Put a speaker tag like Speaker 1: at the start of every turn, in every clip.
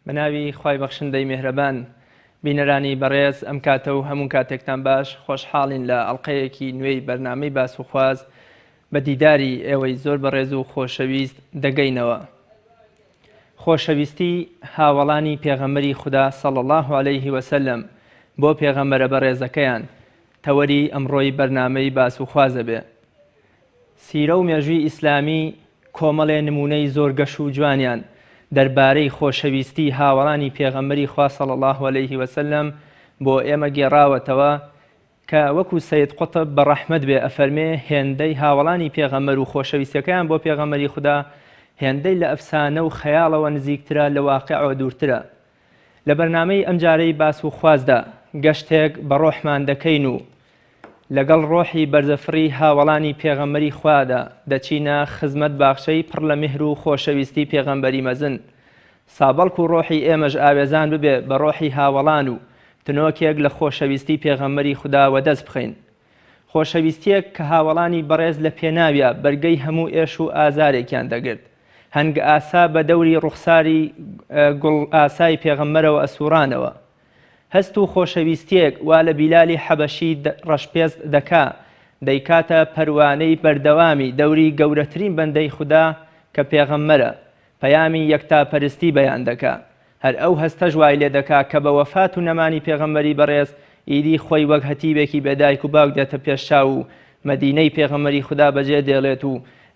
Speaker 1: بە ناوی خوای بەخشندەی مێهرەبان. بینەرانی بەڕێز ئەم کاتە و هەموو کاتێکتان باش، خۆشحاڵین لە ئەڵقەیەکی نوێی بەرنامەی باس و خواز بە دیداری ئێوەی زۆر بەڕێز و خۆشەویست دەگەینەوە. خۆشەویستی هاوەڵانی پێغەمبەری خودا صلی اللە علیه وسلم بۆ پێغەمبەرە بەڕێزەکەیان تەوەری ئەمڕۆی بەرنامەی باس و خوازە بێ. سیرە و مێژووی ئیسلامی کۆمەڵێ نموونەی زۆر گەش و جوانیان دەربارەی خۆشەویستی هاوەڵانی پێغەمبەری خوا صلی اللە علیه وسلم بۆ ئێمە گێڕاوەتەوە کە وەکو سەید قوتب بە ڕەحمەت بێ ئەفەرمێ هێندەی هاوەڵانی پێغەمبەر و خۆشەویستیەکەیان بۆ پێغەمبەری خودا هێندەی لە ئەفسانە و خەیاڵەوە نزیکترە لە واقیعەوە دوورترە. لە بەرنامەی ئەمجارەی باس و خوازدا گەشتێک بە ڕۆحمان دەکەین و لەگەڵ ڕۆحی بەرزەفڕی هاوەڵانی پێغەمبەری خوادا دەچینە خزمەت باخچەی پڕ لە میهر و خۆشەویستی پێغەمبەری مەزن سا بەڵکو ڕۆحی ئێمەش ئاوێزان ببێ بە ڕۆحی هاوەڵان و تنۆکێک لە خۆشەویستی پێغەمبەری خودا وەدەست بخەین. خۆشەویستیەک کە هاوەڵانی بەڕێز لە پێناویا بەرگەی هەموو ئێش و ئازارێکیان دەگرت. هەنگ ئاسا بە دەوری ڕوخساری گوڵ ئاسای پێغەمبەرەوە ئەسوڕانەوە. هەست و خۆشەویستیەک وا لە بیلالی حەبەشی ڕەشپێست دەکا، دەیکاتە پەروانەی بەردەوامی دەوری گەورەترین بەندەی خودا کە پێغەمبەرە. پەیامی یەکتاپەرستی بەیان دەکا. هەر ئەو هەستەش وای لێ دەکا کە بە وەفات و نەمانی پێغەمبەری بەڕێز ئیدی خۆی وەک هەتیوێکی بێ دایک و باوک دێتە پێش چاو و مەدینەی پێغەمبەری خودا بەجێ دێڵێت و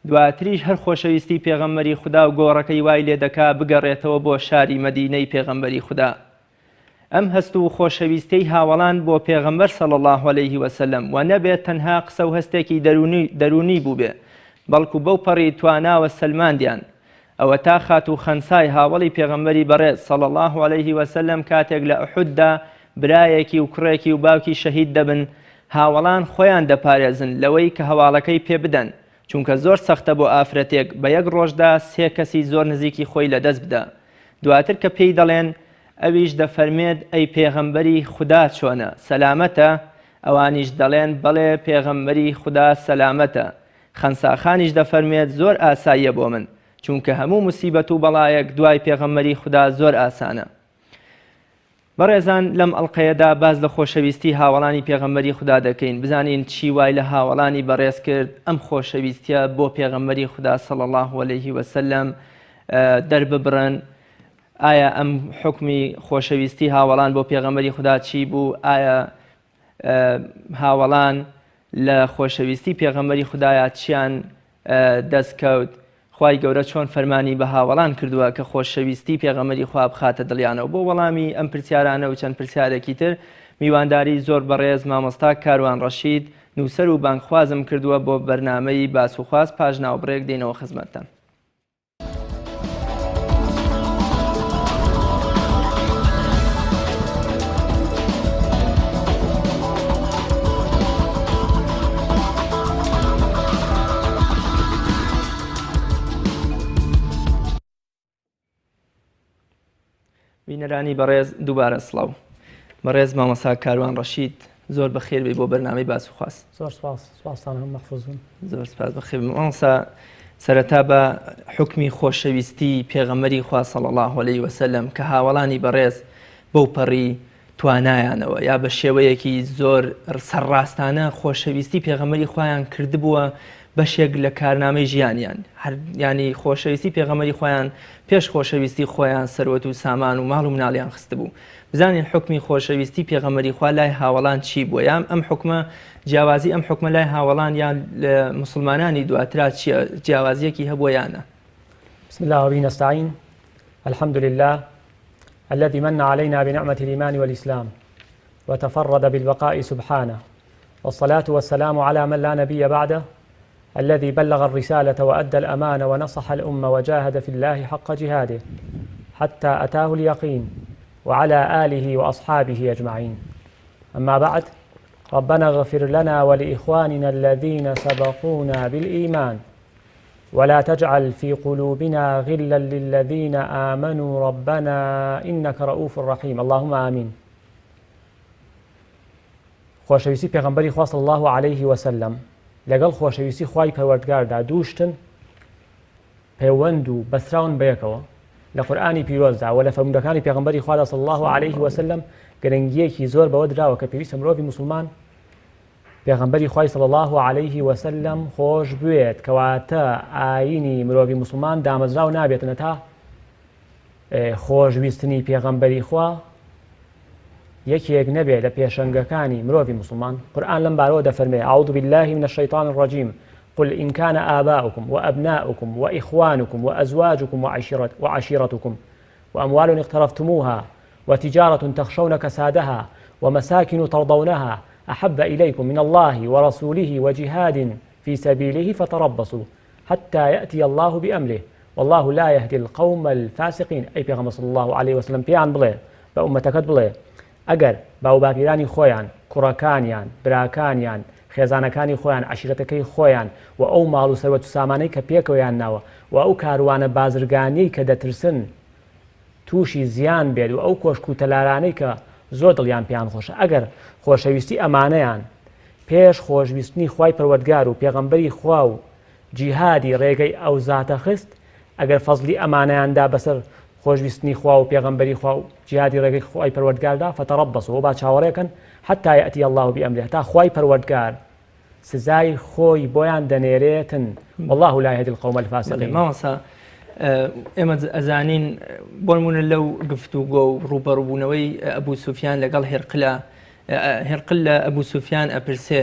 Speaker 1: دواتریش هەر خۆشەویستی پێغەمبەری خودا و گۆڕەکەی وای لێ دەکا بگەڕێتەوە بۆ شاری مەدینەی پێغەمبەری خودا. ئەم هەست و خۆشەویستیەی هاوەڵان بۆ پێغەمبەر صلی اللە علیه وسلم وە نەبێت تەنها قسە و هەستێکی دەروونی دەروونی بووبێ بەڵکو بەو پەڕی تواناوە سەلماندیان ئەوەتا خاتوو خەنسای هاوەڵی پێغەمبەری بەڕێز صلی اللە علیه وسلم کاتێک لە ئوحوددا برایەکی و کوڕێکی و باوکی شەهید دەبن هاوەڵان خۆیان دەپارێزن لەوەی کە هەواڵەکەی پێ بدەن چونکە زۆر سەختە بۆ ئافرەتێک بە یەک ڕۆژدا سێ کەسی زۆر نزیکی خۆی لەدەست بدا دواتر کە پێی دەڵێن ئەویش دەفەرمێت ئەی پێغەمبەری خودا چۆنە سەلامەتە ئەوانیش دەڵێن بەڵێ پێغەمبەری خودا سەلامەتە خەنساخانیش دەفەرمێت زۆر ئاساییە بۆ من چونکە هەموو موسیبەت و بەڵایەک دوای پێغەمبەری خودا زۆر ئاسانە. بەڕێزان لەم ئەڵقەیەدا باس لە خۆشەویستی هاوەڵانی پێغەمبەری خودا دەکەین بزانین چی وای لە هاوەڵانی بەڕێز کرد ئەم خۆشەویستیە بۆ پێغەمبەری خودا صلی الله علیه وسلم دەرببڕن ئایا ئەم حکمی خۆشەویستی هاوەڵان بۆ پێغەمبەری خودا چی بوو ئایا هاوەڵان لە خۆشەویستی پێغەمبەری خودایا چیان دەست کەوت خوای گەورە چۆن فەرمانی بە هاوەڵان کردووە کە خۆشەویستی پێغەمبەری خوا بخاتە دڵیانەوە؟ بۆ وەڵامی ئەم پرسیارانە و چەند پرسیارێکی تر میوانداری زۆر بەڕێز مامۆستا کاروان ڕەشید نووسەر و بانگخوازم کردووە بۆ بەرنامەی باس و خواست پاش ناوبڕێک دێینەوە خزمەتتان. بینەرانی بەڕێز دووبارە سڵاو بەڕێز مامۆستا کاروان ڕەشید زۆر بەخێر بێی بۆ بەرنامەی باس و خواست
Speaker 2: زۆر سپاس سپاستان هەم مەحفوظ بن
Speaker 1: زۆر سپاس بەخێر مامۆستا سەرەتا بە حکمی خۆشەویستی پێغەمبەری خوا صلی الله علیه وسلم کە هاوەڵانی بەڕێز بەو پەڕی توانایانەوە یا بە شێوەیەکی زۆر سەرڕاستانە خۆشەویستی پێغەمبەری خوایان کردبووە بەشێک لە کارنامەی ژیانیان هەر ینی خۆشەویستی پێغەمبەری خۆیان پێش خۆشەویستی خۆیان سەروەت و سامان و ماڵ و مناڵیان خستبوو بزانین حکمی خۆشەویستی پێغەمبەری خوا لای هاوەڵان چی بووە یان ئەم حکمە جیاوازی ئەم حکمە لای هاوەڵان یان مسلمانانی دواترا چییە جیاوازیەکی هەبووە یانە
Speaker 2: بسم الله وبه نستعين الحمد لله الذي من علينا بنعمة الإيمان والإسلام وتفرد بالبقاء سبحانه والصلاة والسلام على من لا نبي بعده الذي بلغ الرسالة وأدى الأمانة ونصح الأمة وجاهد في الله حق جهاده حتى أتاه اليقين وعلى آله وأصحابه أجمعين أما بعد ربنا اغفر لنا ولإخواننا الذين سبقونا بالإيمان ولا تجعل في قلوبنا غلا للذين آمنوا ربنا إنك رؤوف رحيم اللهم آمين خۆشەویستی پێغەمبەری خوا صلی اللە علیه وسلم لەگەڵ خۆشەویستی خوای پەروەردگاردا دوو شتن پەیوەند و بەستراون بەیەکەوە. لە قورئانی پیرۆزدا و لە فەرموودەکانی پێغەمبەری خوادا صلی اللە علیه وسلم گرنگییەکی زۆر بەوە دراوە کە پێویستە مرۆڤی موسڵمان پێغەمبەری خوای صلی اللە علیه وسلم خۆش بوێت، کەواتە ئایینی مرۆڤی موسڵمان دامەزراو نابێتن هەتا خۆشویستنی پێغەمبەری خوا یەکێک نەبێ لە پێشەنگەکانی مرۆڤی موسڵمان. قورئان لەم بارەوە دەفەرمێ، اعوذ باللە من الشیطان الرجیم، قل ان کان آباؤکم وابناؤکم وإخوانکم وأزواجکم وعشیرتکم وأموال اقترفتموها وتجارة تخشون كسادها ومساكن ترضونها أحب إليكم من الله ورسوله وجهاد في سبيله فتربصوا حتى يأتي الله بأمره واللە لا یهدی القوم الفاسقین ئەی پێغەمبەر صلی اللە علیە وسلم پێیان بڵێ بە ئوممەتەکەت بڵێ ئەگەر باوباپیرانی خۆیان کوڕەکانیان براکانیان خێزانەکانی خۆیان عەشیرەتەکەی خۆیان و ئەو ماڵ و سەروەت و سامانەی کە پێکەوەیان ناوە و ئەو کاروانە بازرگانیەی کە دەترسن تووشی زیان بێت و ئەو کۆشک و تەلارانەی کە زۆر دڵیان پێیان خۆشە ئەگەر خۆشەویستی ئەمانەیان پێش خۆشویستنی خوای پەروەردگار و پێغەمبەری خوا و جیهادی ڕێگەی ئەو زاتە خست، ئەگەر فەزڵی ئەمانەیان دا بەسەر خۆشویستنی خوا و پێغەمبەری خوا و جیهادی ڕێگەی خوای پەروەردگاردا، فتربصوا، با چاوەڕێ کەن، حتی یأتی اللە بامره، هەتا خوای پەروەردگار سزای خۆی بۆیان دەنێرێتن، واللە لا یهدی القوم الفاسقین.
Speaker 1: مامۆستا ئێمە ئەزانین بۆ نمونە لەو گفتوگۆ و ڕووبەڕووبوونەوەی ئەبوو سوفیان لەگەڵ هێرقلە، هێرقل لە ئەبوو سوفیان ئەپرسێ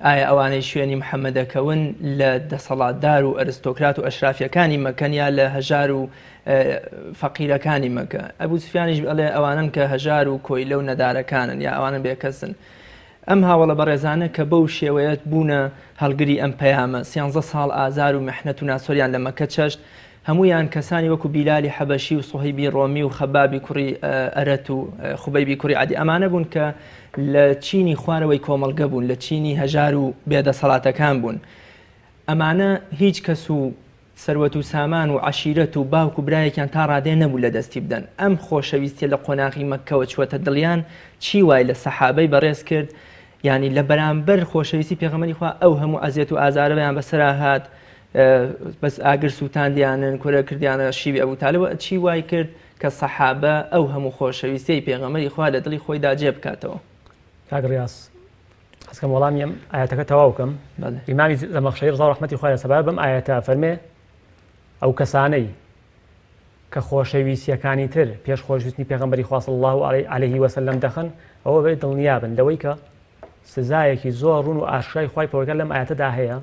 Speaker 1: ئایا ئەوانەی شوێنی محەمەد ئەکەون لە دەسەڵاتدار و ئەرستۆکرات و ئەشرافیەکانی مەکەن یا لە هەژار و فەقیرەکانی مەکە؟ ئەبو سوفیانیش ئەڵێ ئەوانەن کە هەژار و کۆیلە و نەدارەکانن یا ئەوانە بێکەسن. ئەم هاوەڵە بەڕێزانە کە بەو شێوەیەت بوونە هەڵگری ئەم پەیامە، سیانزە ساڵ ئازار و میحنەت و ناسۆریان لە مەکە چەشت، هەموویان کەسانی وەکو بیلالی حەبەشی و سوهەیبی ڕۆمی و خەبابی کوڕی ئەرەت و خوبەیبی کوڕی عەدی ئەمانە بوون کە لە چینی خوارەوەی کۆمەڵگە بوون، لە چینی هەژار و بێدەسەڵاتەکان بوون. ئەمانە هیچ کەس و سەروەت و سامان و عەشیرەت و باوک و برایەکیان تا ڕادەیە نەبوو لە دەستی بدەن. ئەم خۆشەویستیە لە قۆناغی مەککەوە چووەتە دڵیان، چی وای لە سەحابەی بەڕێز کرد یانی لە بەرامبەر خۆشەویستی پێغەمبەری خوا ئەو هەموو ئەزیەت و ئازارەیان بەسەرا هات، بەس ئاگر سووتاندیانن کورە کردیانە شیوی ئەبوو تالب چی وای کرد کە سەحابە ئەو هەموو خۆشەویستیەی پێغەمبەری خوا لە دڵی خۆیدا جێ بکاتەوە؟
Speaker 2: کاک ڕیاز حەزکەم وەڵامی ئەم ئاەتەکە تەواو کەم. ئیمامی زەمەخشەری ڕەزا و ڕەحمەتی خوای سەبارەت بەم ئاەتە فەرمێ ئەو کەسانەی کە خۆشەویستیەکانی تر پێش خۆشویستنی پێغەمبەری خوا صلی الله علیه وسلم دەخەن ئەوە بێت دڵنیابن لەوەی کە سزایەکی زۆر ڕوون و ئاشکرای خوای پەروەردگار لەم ئاەتەدا هەیە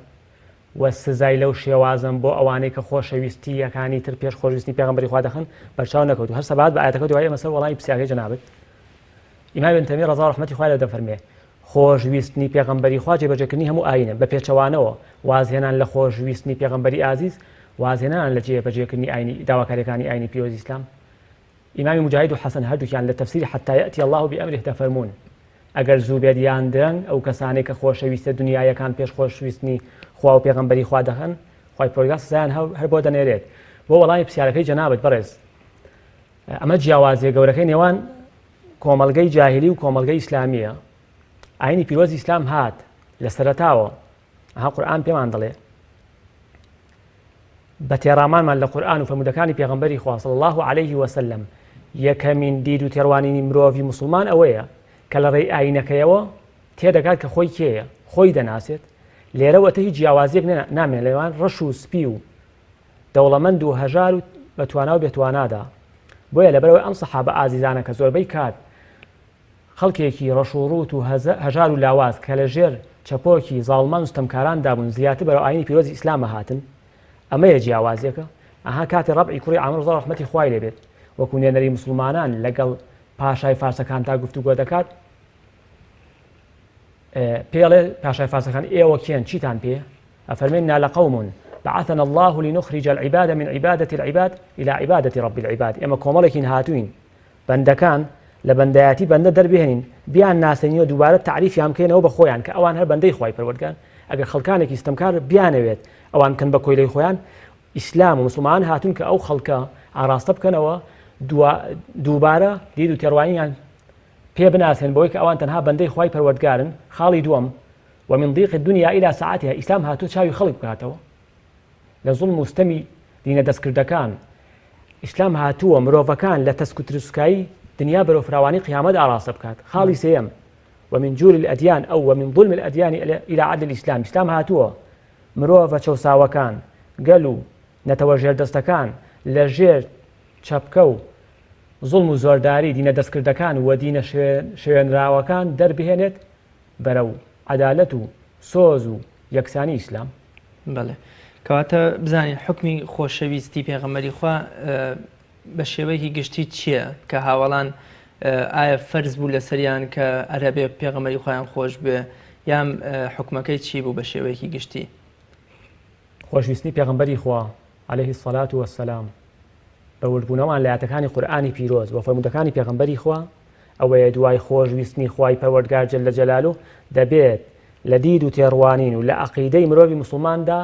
Speaker 2: و سزای لەو شێوازەم بۆ ئەوانەی کە خۆشەویستییەکانی تر پێش خۆشویستنی پێغەمبەری خوا دەخەن بەرچاو نەکەوت و هەر سەبارەت بە ئایەتەکە دوای ئێمە سەر وەڵامی پرسیارەکەی جەنابت ئیمام ابن تەیمیە ڕەزا و ڕەحمەتی خوای لێ دەفەرمێ خۆشویستنی پێغەمبەری خوا جێبەجێکردنی هەموو ئایینە بە پێچەوانەوە وازهێنان لە خۆشویستنی پێغەمبەری ئازیز وازهێنان لە جێبەجێکردنی ئایینی داواکاریەکانی ئایینی پیرۆزی ئیسلام ئیمامی موجاهید و حەسەن هەردووکیان لە تەفسیری حتی یأتی اللە بامره دەفەرموون، ئەگەر زوو بێت یان درەنگ ئەو کەسانەی کە خۆشەویستە دونیاییەکان پێش خۆشویستنی خوا و پێغەمبەری خوا دەخەن، خوای پەروەردگار سزایان هەر بۆ دەنێرێت. بۆ وەڵامی پرسیارەکەی جەنابت بەڕێز، ئەمە جیاوازیە گەورەکەی نێوان کۆمەڵگەی جاهیلی و کۆمەڵگەی ئیسلامیە. ئاینی پیرۆزی ئیسلام هات لە سەرەتاوە، ئەها قورئان پێمان دەڵێ، بە تێڕامانمان لە قورئان و فەرموودەکانی پێغەمبەری خوا صلی اللە علیه وسلم یەکەمین دید و تێڕوانینی مرۆڤی موسڵمان ئەوەیە کە لە ڕێی ئایینەکەیەوە تێدەگات کە خۆی کێیە، خۆی دەناسێت، لێرەوە ئەتە هیچ جیاوازییەک نامێنێت لە نێوان ڕەش و سپی و دەوڵەمەند و هەژار و بە توانا و بێتوانادا. بۆیە لەبەرئەوەی ئەم سەحابە ئازیزانە کە زۆربەی کات خەڵکێکی ڕەش و ڕووت و هەژار و لاواز کە لە ژێر چەپۆکی زاڵمان و ستەمکاراندا بوون زیاتر بەرەو ئایینی پیرۆزی ئیسلام ئەهاتن. ئەمەیە جیاوازیەکە. ئەها کاتێ ڕەبعی کوڕی عامر ڕەزا و ڕەحمەتی خوای لێ بێت وەکو نوێنەری موسڵمانان لەگەڵ پاشای فارسەکاندا گفتوگۆ دەکات، پێی ئەڵێ پاشای فارسەکان ئێوە کێن چیتان پێ ئەفەرمێ إنا لقوم بعثنا الله لنخرج العباد من عبادة العباد إلى عبادة رب العباد ئێمە کۆمەڵێکین هاتوین بەندەکان لە بەندایەتی بەندە دەربهێنین، بیانناسێنین و دووبارە تەعریفیان بکەینەوە بە خۆیان کە ئەوان هەر بەندەی خوای پەروەردگارن، ئەگەر خەڵکانێکی ستەمکار بیانەوێت ئەوان بکەن بە کۆیلەی خۆیان، ئیسلام و موسڵمانان هاتوون کە ئەو خەڵکە ئاڕاستە بکەنەوە دووبارە دید و تێڕوانینیان پێ بناسێن بەوەی کە ئەوان تەنها بەندەی خوای پەروەردگارن، خاڵی دووەم، ومن ضیق الدنیا الی سعتها، ئیسلام هاتووە چاوی خەڵک بکاتەوە لە زوڵم و ستەمی دینە دەستکردەکان. ئیسلام هاتووە مرۆڤەکان لە تەسک و تروسکایی دنیا بەرەو فراوانی قیامەت ئاڕاستە بکات. خاڵی سێیەم، ومن جور الادیان او ومن ظلم الادیان الی عدل الاسلام، ئیسلام هاتووە مرۆڤە چەوساوەکان، گەل و نەتەوە ژێردەستەکان لە ژێر چەپکە و زوڵم و زۆرداری دینە دەستکردەکان و دینە شێوێنراوەکان دەربهێنێت بەرەو عەدالەت و سۆز و یەکسانی ئیسلام.
Speaker 1: بەڵێ کەواتە بزانین حوکمی خۆشەویستی پێغەمبەری خوا بە شێوەیەکی گشتی چییە کە هاوەڵان ئایا فەرز بوو لەسەریان کە ئەرەبێ پێغەمبەری خۆیان خۆش بێ یان حکومەکەی چی بوو بە شێوەیەکی گشتی؟
Speaker 2: خۆشویستنی پێغەمبەری خوا علیه الصلاة والسلام بە وردبوونەوەمان لە ئایەتەکانی قورئانی پیرۆز و فەرموودەکانی پێغەمبەری خوا ئەوەیە دوای خۆش ویستنی خوای پەروەردگار جل جلالە دەبێت لە دید و تێڕوانین و لە عەقیدەی مرۆڤی موسڵماندا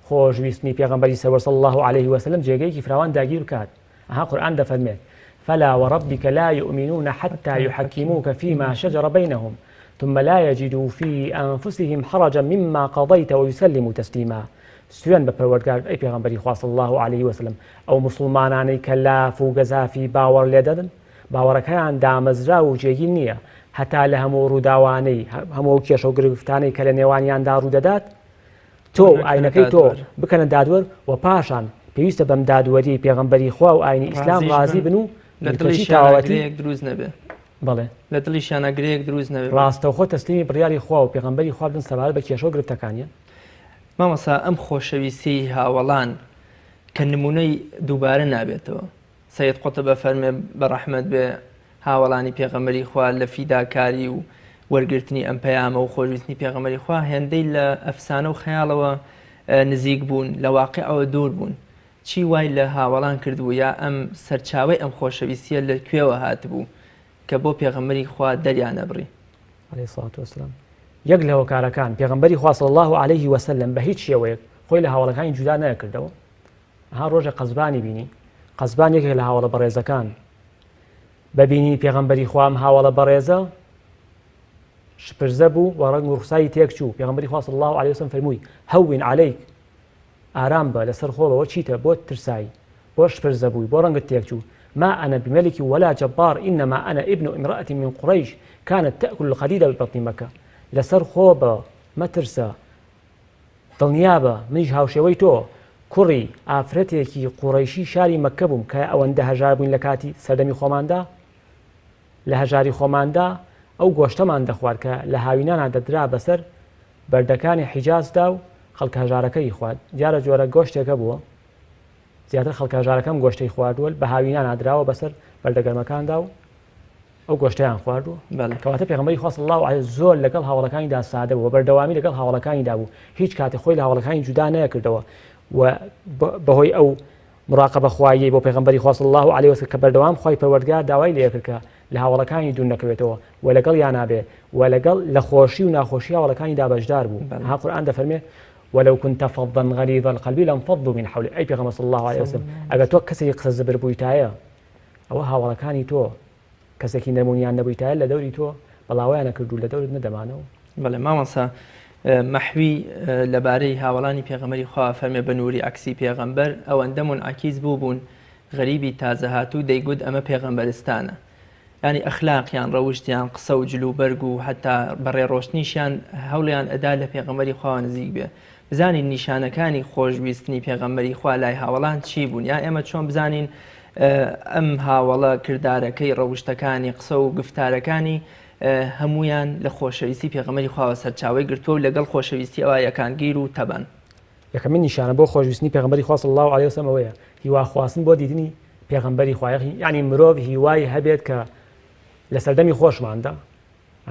Speaker 2: خۆش ویستنی پێغەمبەری سەروەر صلی اللە علیه وسلم جێگەیەکی فراوان داگیر بکات. ئەها قورئان دەفەرمێت، فلا وربک لا یؤمنون حتی یحکموک فیما شجر بینهم ثم لا یجدوا فی انفسهم حرجا مما قضیت ویسلموا تسلیما. سوێن بە پەروەردگارت ئەی پێغەمبەری خوا صلی اللە علیه وسلم ئەو موسڵمانانەی کە لاف و گەزافی باوەڕ لێدەدەن باوەڕەکەیان دامەزراو و جێگیر نییە هەتا لە هەموو ڕووداوانەی هەموو ئەو کێشە و گرفتانەی کە لە نێوانیاندا ڕوودەدات تۆ و ئاینەکەی تۆ بکەنە دادوەر و پاشان پێویستە بەم دادوەریەی پێغەمبەری خوا و ئاینی ئیسلام ڕازی بن و
Speaker 1: لە دڵیشیانا گرێیەک دروست نەبێ.
Speaker 2: بەڵێ.
Speaker 1: لە دڵیشیانا گرێیەک دروست نەبێ.
Speaker 2: ڕاستەوخۆ تەسلیمی بڕیاری خوا و پێغەمبەری خوا بن سەبارەت بە کێشە و گرفتەکانیان.
Speaker 1: مامۆستا ئەم خۆشەویستیەی هاوەڵان کە نمونەی دووبارە نابێتەوە سەید قوتب ئەفەرمێ بەڕەحمەت بێ هاوەڵانی پێغەمبەری خوا لە فیداکاری و وەرگرتنی ئەم پەیامە و خۆشویستنی پێغەمبەری خوا هێندەی لە ئەفسانە و خەیاڵەوە نزیک بوون لە واقعەوە دوور بوون چی وای لە هاوەڵان کردبوو یا ئەم سەرچاوەی ئەم خۆشەویستیە لە کوێوە هاتبوو کە بۆ پێغەمبەری خوا دەریان ئەبڕی؟
Speaker 2: علیه الصلاة والسلام یەک لە هۆکارەکان پێغەمبەری خوا صلی الله علیه وسلم بە هیچ شێوەیەک خۆی لە هاوەڵەکانی جودا نەکردەوە. ئەها ڕۆژێ قەزبانی بینی، قەزبان یەکێک لە هاوەڵە بەڕێزەکان، بە بینینی پێغەمبەری خوا ئەم هاوەڵە بەڕێزە شپرزە بوو و ڕەنگ و ڕوخساری تێک چوو. پێغەمبەری خوا صلی الله علیه وسلم فەرمووی هەوین علیک، ئارام بە، لەسەر خۆ بەوە چیتە، بۆ ترسای، بۆ شپرزە بووی، بۆ ڕەنگت تێک چوو؟ ما أنا بملك ولا جبار إنما أنا ابن امرأة من قريش كانت تأكل القديد ببطن مكة. لەسەر خۆ بە، مەترسە، دڵنیابە منیش هاوشێوەی تۆ کوڕی ئافرەتێکی قوڕەیشی شاری مەککە بووم کە ئەوەندە هەژار بووین لە کاتی سەردەمی خۆماندا لە هەژاری خۆماندا ئەو گۆشتەمان دەخوارد کە لە هاوینانا دەدرا بەسەر بەردەکانی حیجازدا و خەڵکە هەژارەکە ئیخوارد دیارە جۆرە گۆشتێکە بووە زیاتر خەڵکە هەژارەکەم گۆشتەی خواردووە بە هاوینانا دراوە بەسەر بەردە گەرمەکاندا و ئەو گۆشتەیان خواردووە.
Speaker 1: بەڵێ.
Speaker 2: کەواتە پێغەمبەری خوا صلی اللە علیە زۆر لەگەڵ هاوەڵەکانیدا سادە بوو و بەردەوامی لەگەڵ هاوەڵەکانیدا بوو، هیچ کاتێ خۆی لە هاوەڵەکانی جودا نەکردەوە و بەهۆی ئەو مراقەبە خواییەی بۆ پێغەمبەری خوا صلی اللە علیە وسلم کە بەردەوام خوای پەروەردگار داوای لێکرد کە لە هاوەڵەکانی دوور نەکەوێتەوە و لەگەڵیانا بێ و لەگەڵ لە خۆشی و ناخۆشی هاوەڵەکانیدا بەشدار بوو. ها قورئان دەفەرمێ ولو كنت فظا غليظ القلب لانفضوا من حولك ئەی پێغەمبەر صلی اللە علیه وسلم ئەگەر تۆ کەسێکی قسە زبر بوویتایە ئەوە هاوەڵەکانی تۆ کەسێکی نەرمونیان نەبوویتایە لە دەوری تۆ بەڵاوەیان ئەکرد و لە دەورت نەدەمانەوە.
Speaker 1: بەڵێ مامۆستا مەحوی لەبارەی هاوەڵانی پێغەمبەری خوا فەرمێ بە نوری عەکسی پێغەمبەر ئەوەندە مونعەکیس بووبوون غەریبی تازە هاتوو دەیگوت ئەمە پێغەمبەرستانە یانی ئەخلاقیان ڕەوشتیان قسە و جل و بەرگ و حتا بەڕێ ڕۆشتنیشیان هەوڵیان ئەدا لە پێغەمبەری خواوە نزیک بێ بزانین نیشانەکانی خۆشویستنی پێغەمبەری خوا لای هاوەڵان چی بوون یا ئێمە چۆن بزانین ئەم هاوەڵە کردارەکەی ڕەوشتەکانی قسە و گفتارەکانی هەمویان لە خۆشەویستی پێغەمبەری خواوە سەرچاوەی گرتووە و لەگەڵ خۆشەویستی ئەوە یەکانگیر و تەبان.
Speaker 2: یەکەمین نیشانە بۆ خۆشویستنی پێغەمبەری خوا صلی اللە علیە وسلم ئەوەیە هیواخواستن بۆ دیدنی پێغەمبەری خوا یعنی مرۆڤ هیوای هەبێت کە لە سەردەمی خۆشماندا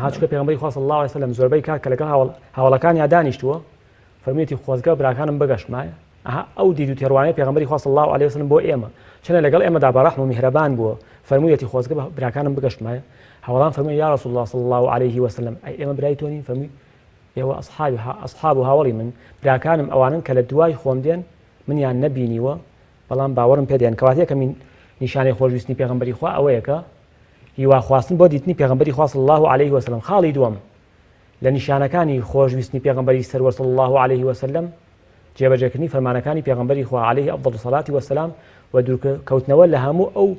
Speaker 2: ها چونکە پێغەمبەری خوا صلی اللە علیه وسلم زۆربەی کات کە لەگەڵ هاوەڵەکانیا دانیشتووە فەرموویەتی خۆزگە براکانم بگەشتمایە. ئەها ئەو دید و تێڕوانەی پێغەمبەری خوا صلی اللە علیه وسلم بۆ ئێمە چەنە لەگەڵ ئێمەدا بەڕەحم و میهرەبان بووە فەرموویەتی خۆزگە براکانم بگەشتمایە. هاوەڵان فەرمووی یا رسول اللە صلی اللە علیه وسلم ئەی ئێمە برای تۆ نین؟ فەرمووی ئێوە ئەصحابی ئەصحاب و هاوەڵی من براکانم ئەوانن کە لە دوای خۆم دێن منیان نەبینیوە بەڵام باوەڕم پێ دێن. کەواتە یەکەمین نیشانەی خۆشویستنی پێغەمبەری خوا ئەوەیە کە هیواخواستن بۆ دیتنی پێغەمبەری خوا صلی اللە علیه وسلم. خاڵی دووەم لە نیشانەکانی خۆشویستنی پێغەمبەری سەروەر صلی اللە علیه وسلم جێبەجێکردنی فەرمانەکانی پێغەمبەری خوا علیه افضل الصلاة والسلام و دوورکەوتنەوە لە هەموو ئەو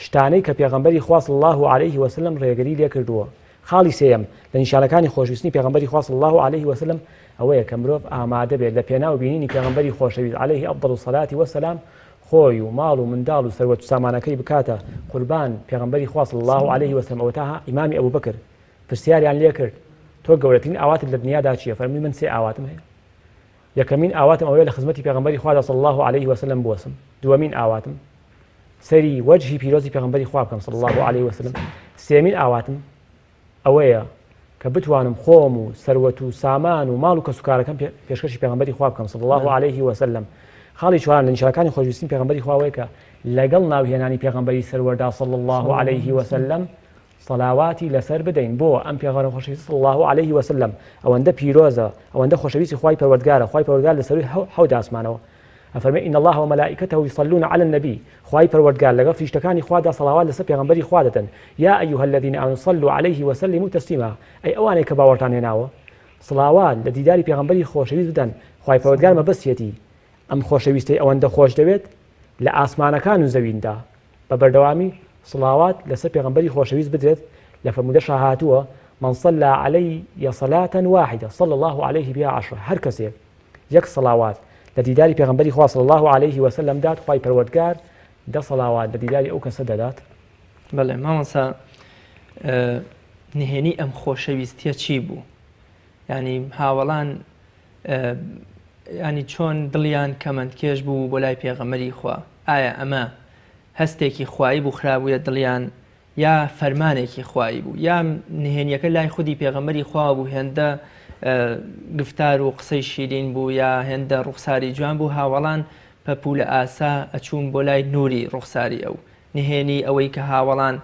Speaker 2: شتانەی کە پێغەمبەری خوا صلی اللە علیه وسلم ڕێگری لێکردووە. خاڵی سێیەم، لە نیشانەکانی خۆشویستنی پێغەمبەری خوا صلی اللە علیه وسلم ئەوەیە کە مرۆڤ ئامادە بێت لە پێناو بینینی پێغەمبەری خۆشەویست علیه افضل الصلاة والسلام خۆی و ماڵ و منداڵ و سەروەت و سامانەکەی بکاتە قوربان پێغەمبەری خوا صلی اللە علیه وسلم. ئەوەتا ئیمامی ئەبوبەکر پرسیاریان لێکرد تۆ گەورەترین ئاواتت لە دنیادا چییە؟ فەرمووی من سێ ئاواتم هەیە. یەکەمین ئاواتم ئەوەیە لە خزمەتی پێغەمبەری خوادا صلی اللە علیه وسلم بوەسم. دووەمین ئاواتم سەری وەجهی پیرۆزی پێغەمبەری خوا بکەم صلی اللە علیه وسلم. سێمین ئاواتم ئەوەیە کە بتوانم خۆم و سەروەت و سامان و ماڵ و کەسوکارەکەم پێشکەشی پێغەمبەری خوا بکەم صلی اللە علیه وسلم. خاڵی چوارەم لە نیشانەکانی خۆشویستنی پێغەمبەری خوا ئەوەیە کە لەگەڵ ناوهێنانی پێغەمبەری سەروەردا صلی اللە علیه وسلم صەلاواتی لەسەر بدەین بۆ ئەم پێغەمبەرە خۆشەویستە صلی اللە علیه وسلم ئەوەندە پیرۆزە ئەوەندە خۆشەویستی خوای پەروەردگارە خوای پەروەردگار لە سەروی حەوت ئاسمانەوە ئەفەرمێ ان الله وملائکته یصلون علی النبی خوای پەروەردگار لەگەڵ فریشتەکانی خوادا صەلاوات لەسەر پێغەمبەری خوا دەدەن یا ایها الذین آمنوا صلوا علیه وسلموا تسلیما ئەی ئەوانەی کە باوەڕتان هێناوە صڵاوات لە دیداری پێغەمبەری خۆشەویست بدەن خوای پەروەردگار مەبەستیەتی ئەم خۆشەویستەی ئەوەندە خۆش دەوێت لە ئاسمانەکان و زەویندا بە بەردەوامی صڵاوات لەسەر پێغەمبەری خۆشەویست بدرێت، لە فەرموودەشا هاتووە، من صلی علی صلاة واحدە صلی اللە علیه بها عشرە، هەر کەسێک یەک صڵاوات لە دیداری پێغەمبەری خوا صلی اللە علیه وسلم دات خوای پەروەردگار دە صڵاوات لە دیداری ئەو کەسە دەدات.
Speaker 1: بەڵێ مامۆستا نهێنی ئەم خۆشەویستیە چی بوو؟ یعنی هاوەڵان ینی چۆن دڵیان کەمەندکێش بوو بۆ لای پێغەمبەری خوا ئایا ئەمە هەستێکی خوایی بوو خرابوویە دڵیان یا فەرمانێکی خوایی بوو یا نهێنیەکە لای خودی پێغەمبەری خوا بوو هێندە گفتار و قسەی شیرین بوو یا هێندە ڕوخساری جوان بوو هاوەڵان پەپولە ئاسا ئەچوون بۆ لای نوری ڕوخساری ئەو نهێنی ئەوەی کە هاوەڵان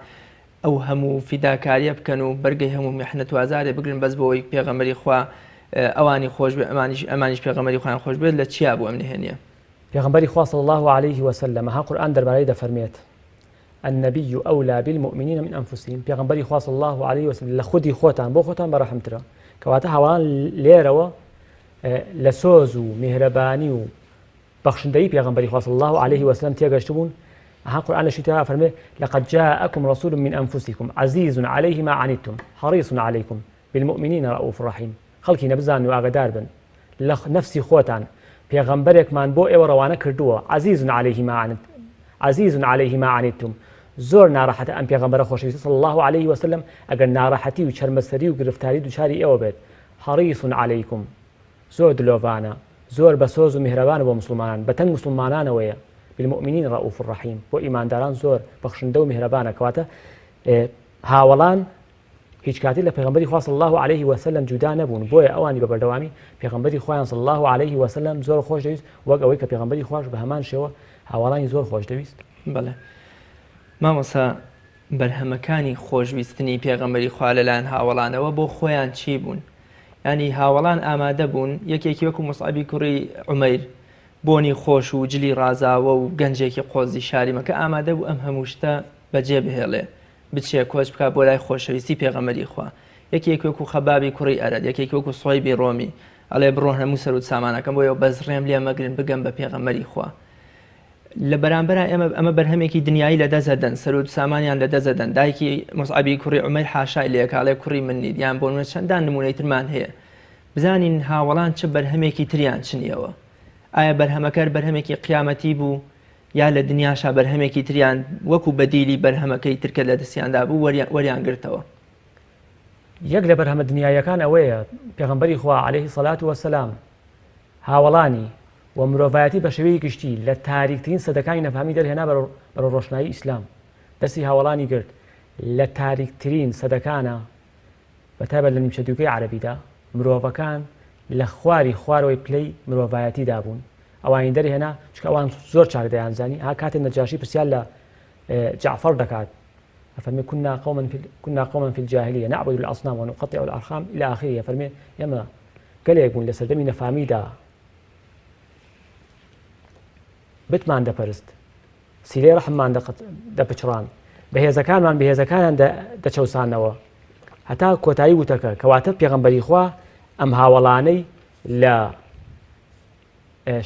Speaker 1: ئەو هەموو فیداکاریە بکەن و بەرگەی هەموو میحنەت و ئازارێ بگرن بەس بۆ ئەوەی پێغەمبەری خوا ئەوانی خۆش بێ ئەمانیش ئەمانیش پێغەمبەری خۆیان خۆش بێت لە چیا بوو ئەم نهێنیە؟
Speaker 2: پێغەمبەری خوا صلی اللە علیه وسلم ها قورئان دەربارەی دەفەرمێت النبی اولی بالمؤمنین من انفسهم پێغەمبەری خوا صلی اللە علیه وسلم لە خودی خۆتان بۆ خۆتان بەڕەحمترە کەواتە هەوان لێرەوە لە سۆز و میهرەبانی و بەخشندەیی پێغەمبەری خوا صلی اللە علیه وسلم تێگەشتبوون ئەها قورئان لە شوێنێکا فەرمێ لقد جاءكم رسول من انفسكم عزيز عليه ما عنتم حريص عليكم بالمؤمنین رؤوف رحیم خەڵکی نەبزان و ئاگدار بن لە نەفسی خۆتان پێغەمبەرێکمان بۆ ئێوە ڕەوانە کردووە عزیز عليه ما عنت عزیز عليه ما عنتم زۆر ناڕەحەتە ئەم پێغەمبەرە خۆشەویستە صلی الله علیه وسلم ئەگەر ناڕەحەتی و چەرمەسەری و گرفتاری دوچاری ئێوە بێت حریص علیکم زۆر دلۆڤانە، زۆر بەسۆز و میهرەبانە بۆ موسڵمانان، بەتەنگ موسڵمانانەوەیە، بالمومنین رؤوف رحیم، بۆ ئیمانداران زۆر بەخشندە و میهرەبانە، کەواتە هاوەڵان هیچ کاتێک لە پێغەمبەری خوا صلی الله علیه وسلم جودا نەبوون، بۆیە ئەوانی بە بەردەوامی پێغەمبەری خوایان صلی الله علیه وسلم زۆر خۆش دەویست، وەک ئەوەی کە پێغەمبەری خواش بە هەمان شێوە هاوەڵانی زۆر خۆش دەویست.
Speaker 1: بەڵێ مامۆستا بەرهەمەکانی خۆشویستنی پێغەمبەری خوا لەلایەن هاوەڵانەوە بۆ خۆیان چی بوون؟ یانی هاوەڵان ئامادە بوون یەکێکی وەکو موسعەبی کوڕی عومەیر بۆنی خۆش و جلی ڕازاوە و گەنجێکی قۆزی شاری مەکە ئامادە بوو ئەم هەموو شتە بەجێ بهێڵێ بچێ کۆچ بکا بۆ لای خۆشەویستی پێغەمبەری خوا یەکێک وەکو خەبابی کوڕی ئەرەد یەکێک وەکو سوهەیبی ڕۆمی ئەڵێ بڕۆن هەموو سەروت سامانەکەم بۆیەوە بەس ڕێم لێ مەگرن بگەم بە پێغەمبەری خوا لە بەرامبەرا ئێمە ئەمە بەرهەمێکی دنیایی لە دەست ئەدەن، سەروەت و سامانیان لە دەست ئەدەن، دایکی موسعەبی کوڕی عومەیر حاشای لێ ئەکا ئەڵێ کوڕی من نیت، یان بۆ نمونە چەندان نمونەی ترمان هەیە. بزانین هاوەڵان چ بەرهەمێکی تریان چنیەوە؟ ئایا بەرهەمەکە هەر بەرهەمێکی قیامەتی بوو یا لە دنیاشا بەرهەمێکی تریان وەکو بەدیلی بەرهەمەکەی تر کە لە دەستیاندا بوو وەریان گرتەوە؟
Speaker 2: یەک لە بەرهەمە دنیاییەکان ئەوەیە پێغەمبەری خوا علیه الصلاة والسلام هاوەڵانی و مرۆڤایەتی بە شێوەیەکی گشتی لە تاریکترین سەدەکانی نەفامی دەرهێنا بەرەو ڕۆشنایی ئیسلام دەستی هاوەڵانی گرت لە تاریکترین سەدەکانە بە تایبەت لە نیمچە دوورگەی عەرەبیدا مرۆڤەکان لە خواری خوارەوەی پلەی مرۆڤایەتیدا بوون ئەوانی دەرهێنا چونکە ئەوان زۆر چاک دەیانزانی ها کاتێ نەجاشی پرسیار لە جەعفەر دەکات ئەفەرمێ كنا قوما في كنا قوما في الجاهلية نعبد الأصنام ونقطع الأرحام إلى آخره ئەفەرمێ ئێمە گەلێک بوون لە سەردەمی نەفامیدا بتمان دەپەرست سیلەی ڕەحممان دەپچڕان بەهێزەکانمان بەهێزەکانیان دەچەوسانەوە هەتا کۆتایی وتەکە کەواتە پێغەمبەری خوا ئەم هاوەڵانەی لە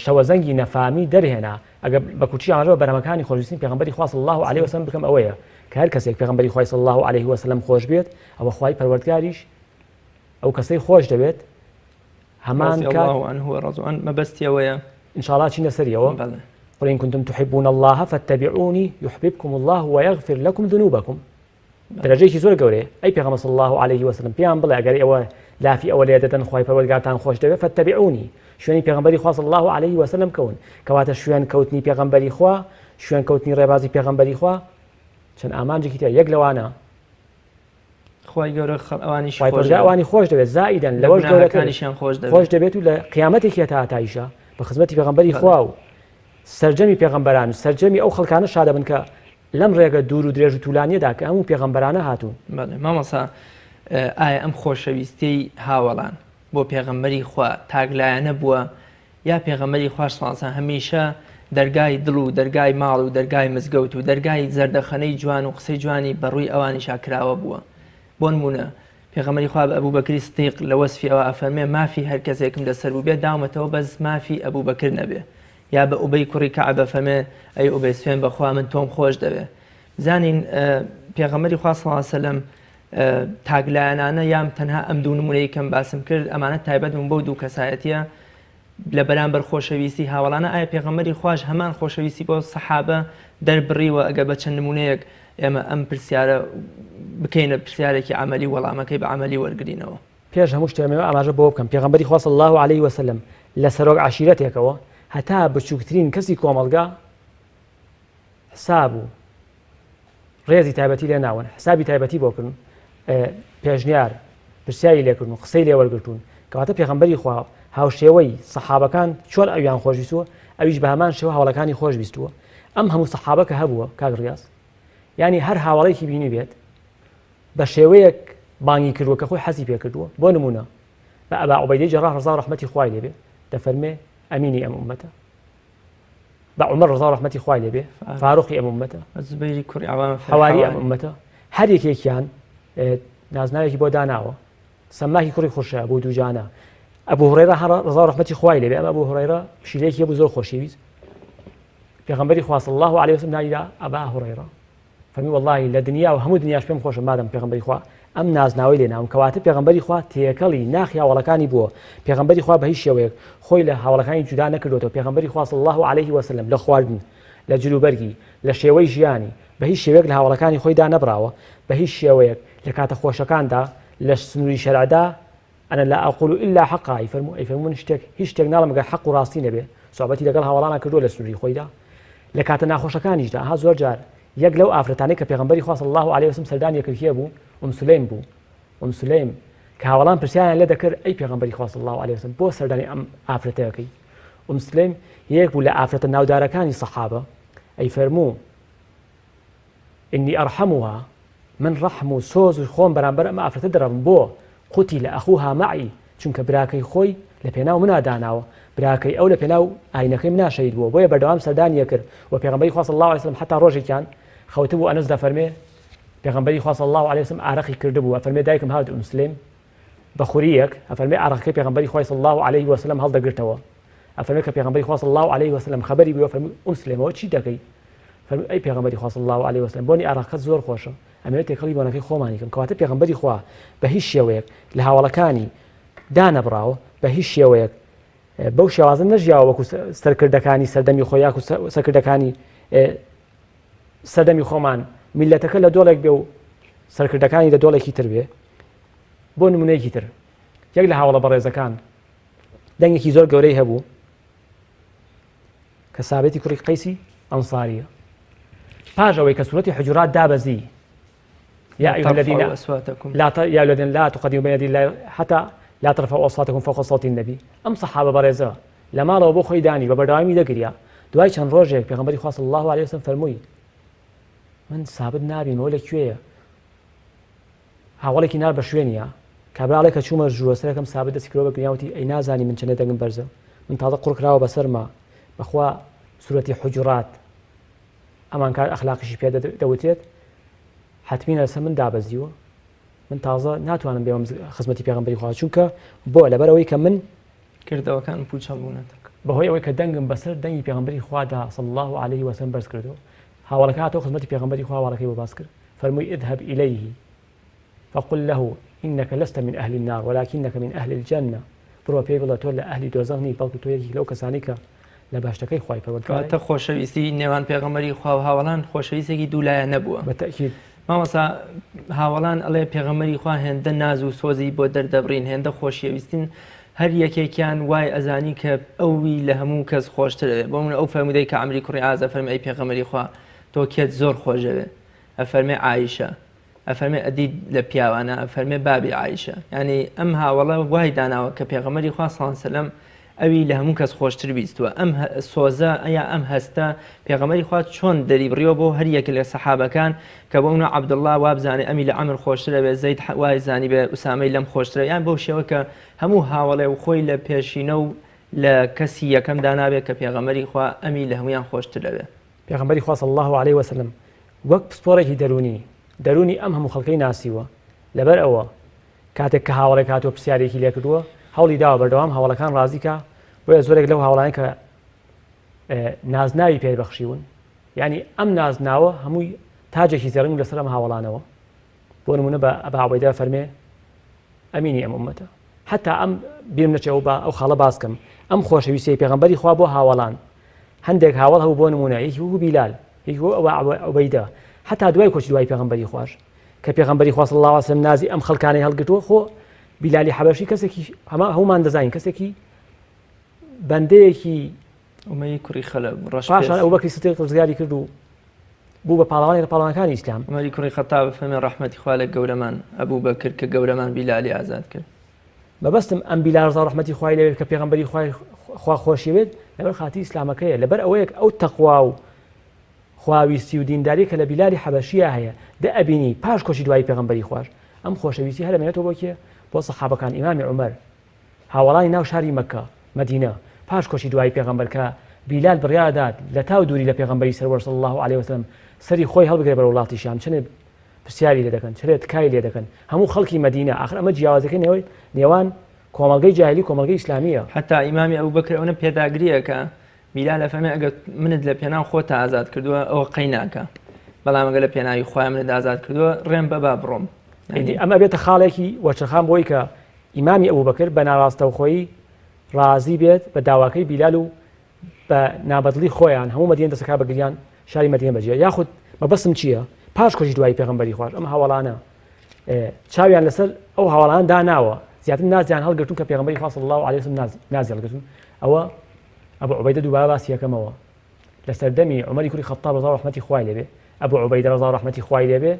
Speaker 2: شەوەزەنگی نەفامی دەرهێنا. ئەگەر بە کورتی ئاماژە بە بەرهەمەکانی خۆشویستنی پێغەمبەری خوا صلی الله علیه وسلم بکەم ئەوەیە کە هەر کەسێک پێغەمبەری خوای صلی الله علیه وسلم خۆش بێت ئەوە خوای پەروەردگاریش ئەو کەسەی خۆش دەوێت هەمان
Speaker 1: رضی
Speaker 2: کات
Speaker 1: الله عنه ورضوا عنه مەبەستی ئەوەیە
Speaker 2: إن شاء الله چینە سەریەوە
Speaker 1: بەڵێ
Speaker 2: قل إن كنتم تحبون الله فاتبعوني يحببكم الله ويغفر لكم ذنوبكم دەرەجەیەکی زۆر گەورەیە ئەی پێغەمبەر صلی الله علیه وسلم پێیان بڵێ ئەگەر ئێوە لافی ئەوە لێ دەدەن خوای پەروەردگارتان خۆش دەوێت فاتبعونی شوێنی پێغەمبەری خوا صلی الله علیه وسلم کەون کەواتە شوێن کەوتنی پێغەمبەری خوا شوێن کەوتنی ڕێبازی پێغەمبەری خوا چەند ئامانجێکی تر یەک لەوانە
Speaker 1: خوای گەورە ئەوانیش
Speaker 2: خوای پەروەردگار ئەوانی خۆش دەوێت زائیدەن لەوەش
Speaker 1: گەورەکانیشیان خۆش دەوێت
Speaker 2: خۆش دەبێت و لە قیامەتێکی هەتا هەتاییشە بە خزمەتی پێغەمبەری خوا و سەرجەمی پێغەمبەران و سەرجەمی ئەو خەڵکانە شادەبن کە لەم ڕێگە دوور و درێژ و تولانیەدا کە هەموو پێغەمبەرانە هاتوون.
Speaker 1: بەڵێ مامۆستا ئایا ئەم خۆشەویستیەی هاوەڵان بۆ پێغەمبەری خوا تاکلایەنە بووە یا پێغەمبەری خواش صلی اللە هەمیشە دەرگای دڵ و دەرگای ماڵ و دەرگای مزگەوت و دەرگای زەردەخەنەی جوان و قسەی جوانی بەڕووی ئەوانیشا کراوە بووە بۆ نمونە پێغەمبەری خوا بە ئەبوبەکری سدیق لە وەسفی ئەوە ئەفەرمێ مافی هەر کەسێکم لەسەر بووبێ داومەتەوە بەس مافی ئەبوبەکر نەبێ یا بە ئوبەی کوڕی کەعب ئەفەرمێ ئەی ئوبەی سوێن بەخوا من تۆم خۆش دەوێ بزانین پێغەمبەری خوا صلی الله علیه وسلم تاکلایەنانە یان تەنها ئەم دوو نمونەی کەم باسم کرد ئەمانە تایبەت بوون بەو دوو کەسایەتیە لە بەرامبەر خۆشەویستی هاوەڵانە ئایا پێغەمبەری خواش هەمان خۆشەویستی بۆ سەحابە دەربڕیوە ئەگەر بە چەند نمونەیەک ئێمە ئەم پرسیارە بکەینە پرسیارێکی عملی وەڵامەکەی بە عملی وەرگرینەوە.
Speaker 2: پێش هەموو شتێک ئەمەوێ ئاماژە بەوە بکەم پێغەمبەری خوا صلی اللە علیه وسلم لە سەرۆک عەشیرەتێکەوە هەتا بچووکترین کەسی کۆمەڵگا حساب و ڕێزی تایبەتی لێ ناون حسابی تایبەتی بۆ کردن پێشنیار پرسیاری لێکردن و قسەی لێ وەرگتون کەواتە پێغەمبەری خوا هاوشێوەی سەحابەکان چۆن ئەویان خۆشویستووە ئەویش بە هەمان شێوە هاوڵەکانی خۆش بیستووە ئەم هەموو سەحابە کە هەبووە کاک ڕیاز ینی هەر هاوڵێکی بینی بێت بە شێوەیەک بانگی کردووە کە خۆی حەزی پێکردووە بۆ نمونە بە ئەبا عوبەیدەی جەڕاح ڕەزا و ڕەحمەتی خوای لێبێ دەفەرمێ ئەمینی ئەم ئومەتە بە عومەر ڕەزا و ڕەحمەتی خوای لێبێ فاروقی ئەم ئومەتە
Speaker 1: زبەیری کوڕی عەوام
Speaker 2: حەواری ئەم ئومەتە هەر یەکێکیان نازناوێکی بۆ داناوە سەماکی کوڕی خوشە بۆ دووجانە ئەبوو هوڕێرە هەر ڕەزا و ڕەحمەتی خوای لێبێ ئەم ئەبوو هوڕێرە پشیلەیەکی هەبوو زۆر خۆشیویست پێغەمبەری خوا صلی الله علیه وسلم ناوی دا ئەبا هوڕێرە فەرمی وەڵاهی لە دنیا و هەموو دنیاش پێم خۆشە مادەم پێغەمبەری خوا ئەم نازناوەی لێ ناوم کەواتە پێغەمبەری خوا تێکەڵی ناخی هاوەڵەکانی بووە پێغەمبەری خوا بە هیچ شێوەیەک خۆی لە هاوەڵەکانی جودا نەکردوێتەوە پێغەمبەری خوا صلی الله علیه وسلم لە خواردن لە جلوبەرگی لە شێوەی ژیانی بە هیچ شێوەیەک لە هاوەڵەکانی خۆی دانەبراوە بە هیچ شێوەیەک لە کاتە خۆشەکاندا لە سنووری شەرعدا انا لا اقول الا حقا ئەیفەرموو ئەیفەرموو من شتێک هیچ شتێک ناڵێم گەر حەق و ڕاستی نەبێ سوعبەتی لەگەڵ هاوەڵانا کردووە لە سنووری خۆیدا لە کاتە ناخۆشەکانیشدا ها زۆر جار یەک لەو ئافرەتانەی کە پێغەمبەری خوا صلی الله علیه وسلم سەردانی کرد کێ بوو ئوم سلیم بوو ئوم سلیم کە هاوەڵان پرسیاریان لێ دەکرد ئەی پێغەمبەری خوا صلی الله علیه وسلم بۆ سەردانی ئەم ئافرەتەکەی ئوم سلیم یەک بوو لە ئافرەتە ناودارەکانی سەحابە ئەی فەرموو انی ارحمها، من ڕەحم و سۆز و خۆم بەرامبەر ئەم ئافرەتە دەرەڕم، بۆ؟ قتل اخوها معی، چونکە براکەی خۆی لە پێناو منا داناوە، براکەی ئەو لە پێناو ئاینەکەی منا شەهید بووە، بۆیە بەردەوام سەردانی ئەکرد و پێغەمبەری خوا صلی اللە علیە وسلم حەتا ڕۆژێکیان خەوتبوو ئەنەس دەفەرمێ پێغەمبەری خوا صلی اللە علیە وسلم ئارەقی کردبوو ئەفەرمێ دایکم هات ئوم سلیم بە خوریەک ئەفەرمێ ئارەقەکەی پێغەمبەری خوای صلی اللە علیه وسلم هەڵدەگرتەوە ئەفەرمێ کە پێغەمبەری خوا صلی اللە علیه وسلم خەبەری بوو فەرمی ئوم سلیم ئەوە چی دەکەی فەرمووی ئەی پێغەمبەری خوا صلی اللە علیه وسلم بۆنی ئارەقەکەت زۆر خۆشە ئەمەوێت تێکەڵی بۆنەکەی خۆمانی کەم کەواتە پێغەمبەری خوا بە هیچ شێوەیەک لە هاوەڵەکانی دانەبڕاوە بە هیچ شێوەیەک بەو شێوازە نەژیاوە وەکو سەرکردەکانی سەردەمی خۆی یاکو سەرکردەکانی سەردەمی خۆمان میلەتەکە لە دۆڵێک بێ و سەرکردەکانی لە دۆڵێکی تر بێ بۆ نمونەیەکی تر یەک لە هاوڵە بەڕێزەکان دەنگێکی زۆر گەورەی هەبوو کە سابتی کوڕی قەیسی ئەنساریە پاش ئەوەی کە سورەتی حجرات دابەزی يا أيها الذين لا ت... يا الذين لا تقدموا بين يدي الله حتى لا ترفعوا أصواتكم فوق صوت النبي ئەم صحابە بەڕێزە لە ماڵەوە بۆ خۆی دانی بە بەردەوامی دەگریا دوای چەند ڕۆژێک پێغەمبەری خوا صلی الله علیه وسلم فەرمووی من سابت نابینەوە لە کوێیە هاوەڵێکی نارد بە شوێنیا، کابرا ئەڵێ کە چوومە ژوورە سەرەکەم سابت دەستی کردووە بە گریان وتی ئەی نازانی من چەندە دەنگم بەرزە من تازە قوڕ کراوە بەسەرما بەخوا سورەتی حوجورات ئەمان کار ئەخلاقیشی پێ دەوترێت حەتمینە لەسەر من دابەزیوە من تازە ناتوانم بێمە خزمەتی پێغەمبەری خوا چونکە بۆ لەبەرەوەی کە من
Speaker 1: کردەوەکان پوچەڵ بوونەتە.
Speaker 2: بەهۆی ئەوەی کە دەنگم بەسەر دەنگی پێغەمبەری خوادا صلی اللە علیه وسلم بەرز کردەوە. هاوەڵەکە هاتەوە خزمەتی پێغەمبەری خوا هەواڵەکەی بۆ باس کرد، فەرمووی اذهب الیه فقل له انک لست من اهل النار ولکنک من اهل الجنە، بڕۆ پێی بڵێ تۆ لە ئەهلی دۆزەخ نیت بەڵکو تۆ یەکێکی لەو کەسانەی کە لە بەهەشتەکەی خوای پەروەردگارای.
Speaker 1: کەواتە خۆشەویستی نێوان پێغەمبەری خوا و هاوەڵان خۆشەویستێکی دوولایەنە بووە.
Speaker 2: بە تەئکید.
Speaker 1: مامۆستا هاوەڵان ئەڵێ پێغەمبەری خوا هێندە ناز و سۆزی بۆ دەردەبڕین هێندە خۆشیەویستین هەر یەکێکیان وای ئەزانی کە ئەوی لە هەموو کەس خۆشتر ئەوێ بۆ من ئەو فەرموودەی کە عەمری کوڕی عاز ئەفەرمێ ئەی پێغەمبەری خوا تۆ کێت زۆر خۆشەوێ ئەفەرمێ عایشە ئەفەرمێ ئەدی لە پیاوانە ئەفەرمێ بابی عایشە یعنی ئەم هاوەڵە وای داناوە کە پێغەمبەری خوا صلی الله علیه وسلم ئەوی لە هەموو کەس خۆشتر بیستووە ئەم سۆزە یا ئەم هەستە پێغەمبەری خوا چۆن دەریبڕیوە بۆ هەر یەک لە سەحابەکان کە بۆ منە عەبدوڵڵا وابزانێ ئەمی لە عەمر خۆشترە بێ زەید وای زانی بێ ئوسامەی لەم خۆشترە یان بەو شێوە کە هەموو هاوەڵێ و خۆی لە پێشینە و لە کەسی یەکەم دانابێ کە پێغەمبەری خوا ئەمی لە هەموویان خۆشتر ئەوێ.
Speaker 2: پێغەمبەری خوا صلی اللە علیه وسلم وەک پسپۆڕێکی دەروونی دەروونی ئەم هەموو خەڵکەی ناسیوە لەبەر ئەوە کاتێک کە هاوەڵێک هاتووە پرسیارێکی لێکردووە هەوڵی داوە بەردەوام هاوەڵەکان ڕازی کا، بۆیە زۆرێک لەو هاوەڵانەی کە نازناوی پێ بەخشیون یعنی ئەم نازناوە هەمووی تاجێکی زێڕین لەسەر ئەم هاوەڵانەوە بۆ نمونە بە ئەبا عوبەیدە فەرمێ ئەمینی ئەم ئومەتە حتا ئەم بیرم نەچێەوە بە ئەو خاڵە باسکەم ئەم خۆشەویستی پێغەمبەری خوا بۆ هاوەڵان هەندێک هاوڵ هەبوو بۆ نمونە یەکی وەکو بیلال یەکی وەکو ئەبا عوبەیدە حتا دوای کۆچی دوای پێغەمبەری خواش کە پێغەمبەری خوا صلی اللە علیه وسلم نازی ئەم خەڵکانەی هەڵگرتووە خۆ بیلالی حەبەشی کەسێکی هەما هەمومان دەزانین کەسێکی بەندەیەکی
Speaker 1: ئومەی کوڕی خەلەف ڕەش
Speaker 2: پاشان ئەبوبەکری سدیق ڕزگاری کرد و بوو بە پاڵەوانی لە پاڵەوانەکانی ئیسلام.
Speaker 1: عومەری کوڕی خەتاب فەرمی ڕەحمەتی خوا لە گەورەمان ئەبوبەکر کە گەورەمان بیلالی ئازاد کرد.
Speaker 2: مەبەستم ئەم بیلال ڕەزا و ڕەحمەتی خوای لێبێت کە پێغەمبەری خوای خوا خۆشیەوێت لەبەر خاتری ئیسلامەکەیە لەبەر ئەوەیە ئەو تەقوا و خواویستی و دینداری کە لە بیلالی حەبەشیە هەیە دە ئەبینی پاش کۆچی دوایی پێغەمبەری خواش ئەم خۆشەویستی هەر ئەمێنێتەوە بۆ کێ بۆ سەحابەکان ئیمامی عومەر هاوەڵانی ناو شاری مەککە، مەدینە، پاش کۆچی دوایی پێغەمبەر کە بیلال بڕیار دەدات لە تاو دووری لە پێغەمبەری سەروەر صلی اللە علیە وسلم سەری خۆی هەڵبگرێ بەرەو وڵاتی شام چەنێ پرسیاری لێ دەکەن چەنێ تکای لێ دەکەن هەموو خەڵکی مەدینە ئاخر ئەمە جیاوازەکەی نێوان کۆمەڵگەی جاهلی کۆمەڵگەی ئیسلامیە.
Speaker 1: حەتا ئیمامی ئەبوبەکر ئەونە پێداگری ئەکا بیلال ئەفەرمێ ئەگەر منت لە پێناو خۆتا ئازاد کردووە ئەوە قەی ناکا بەڵام ئەگەر لە پێناوی خوای منت ئازاد کردووە ڕێم بە با بڕۆم.
Speaker 2: ئیدی ئەمە بێتە خاڵێکی وەرچەرخان بۆی کە ئیمامی ئەبوبەکر بە ناڕاستەوخۆیی ڕازی بێت بە داواکەی بیلال و بە نابەدڵی خۆیان هەموو مەدینە دەستەکا بە گریان شاری مەدینە بەجێ یاخود مەبەستم چییە پاش کۆچی دوایی پێغەمبەری خواش ئەم هاوەڵانە چاویان لەسەر ئەو هاوەڵان داناوە زیاتر نازیان هەڵگرتون کە پێغەمبەری خوا صلی الله علیه وسلم نازی هەڵگرتون ئەوە ئەبو عوبەیدە دووبارە باسی یەکەمەوە لە سەردەمی عومەری کوڕی خەتاب ڕەزا و ڕەحمەتی خوای لێبێ ئەبو عوبەیدە ڕەزا و ڕەحمەتی خوای لێبێ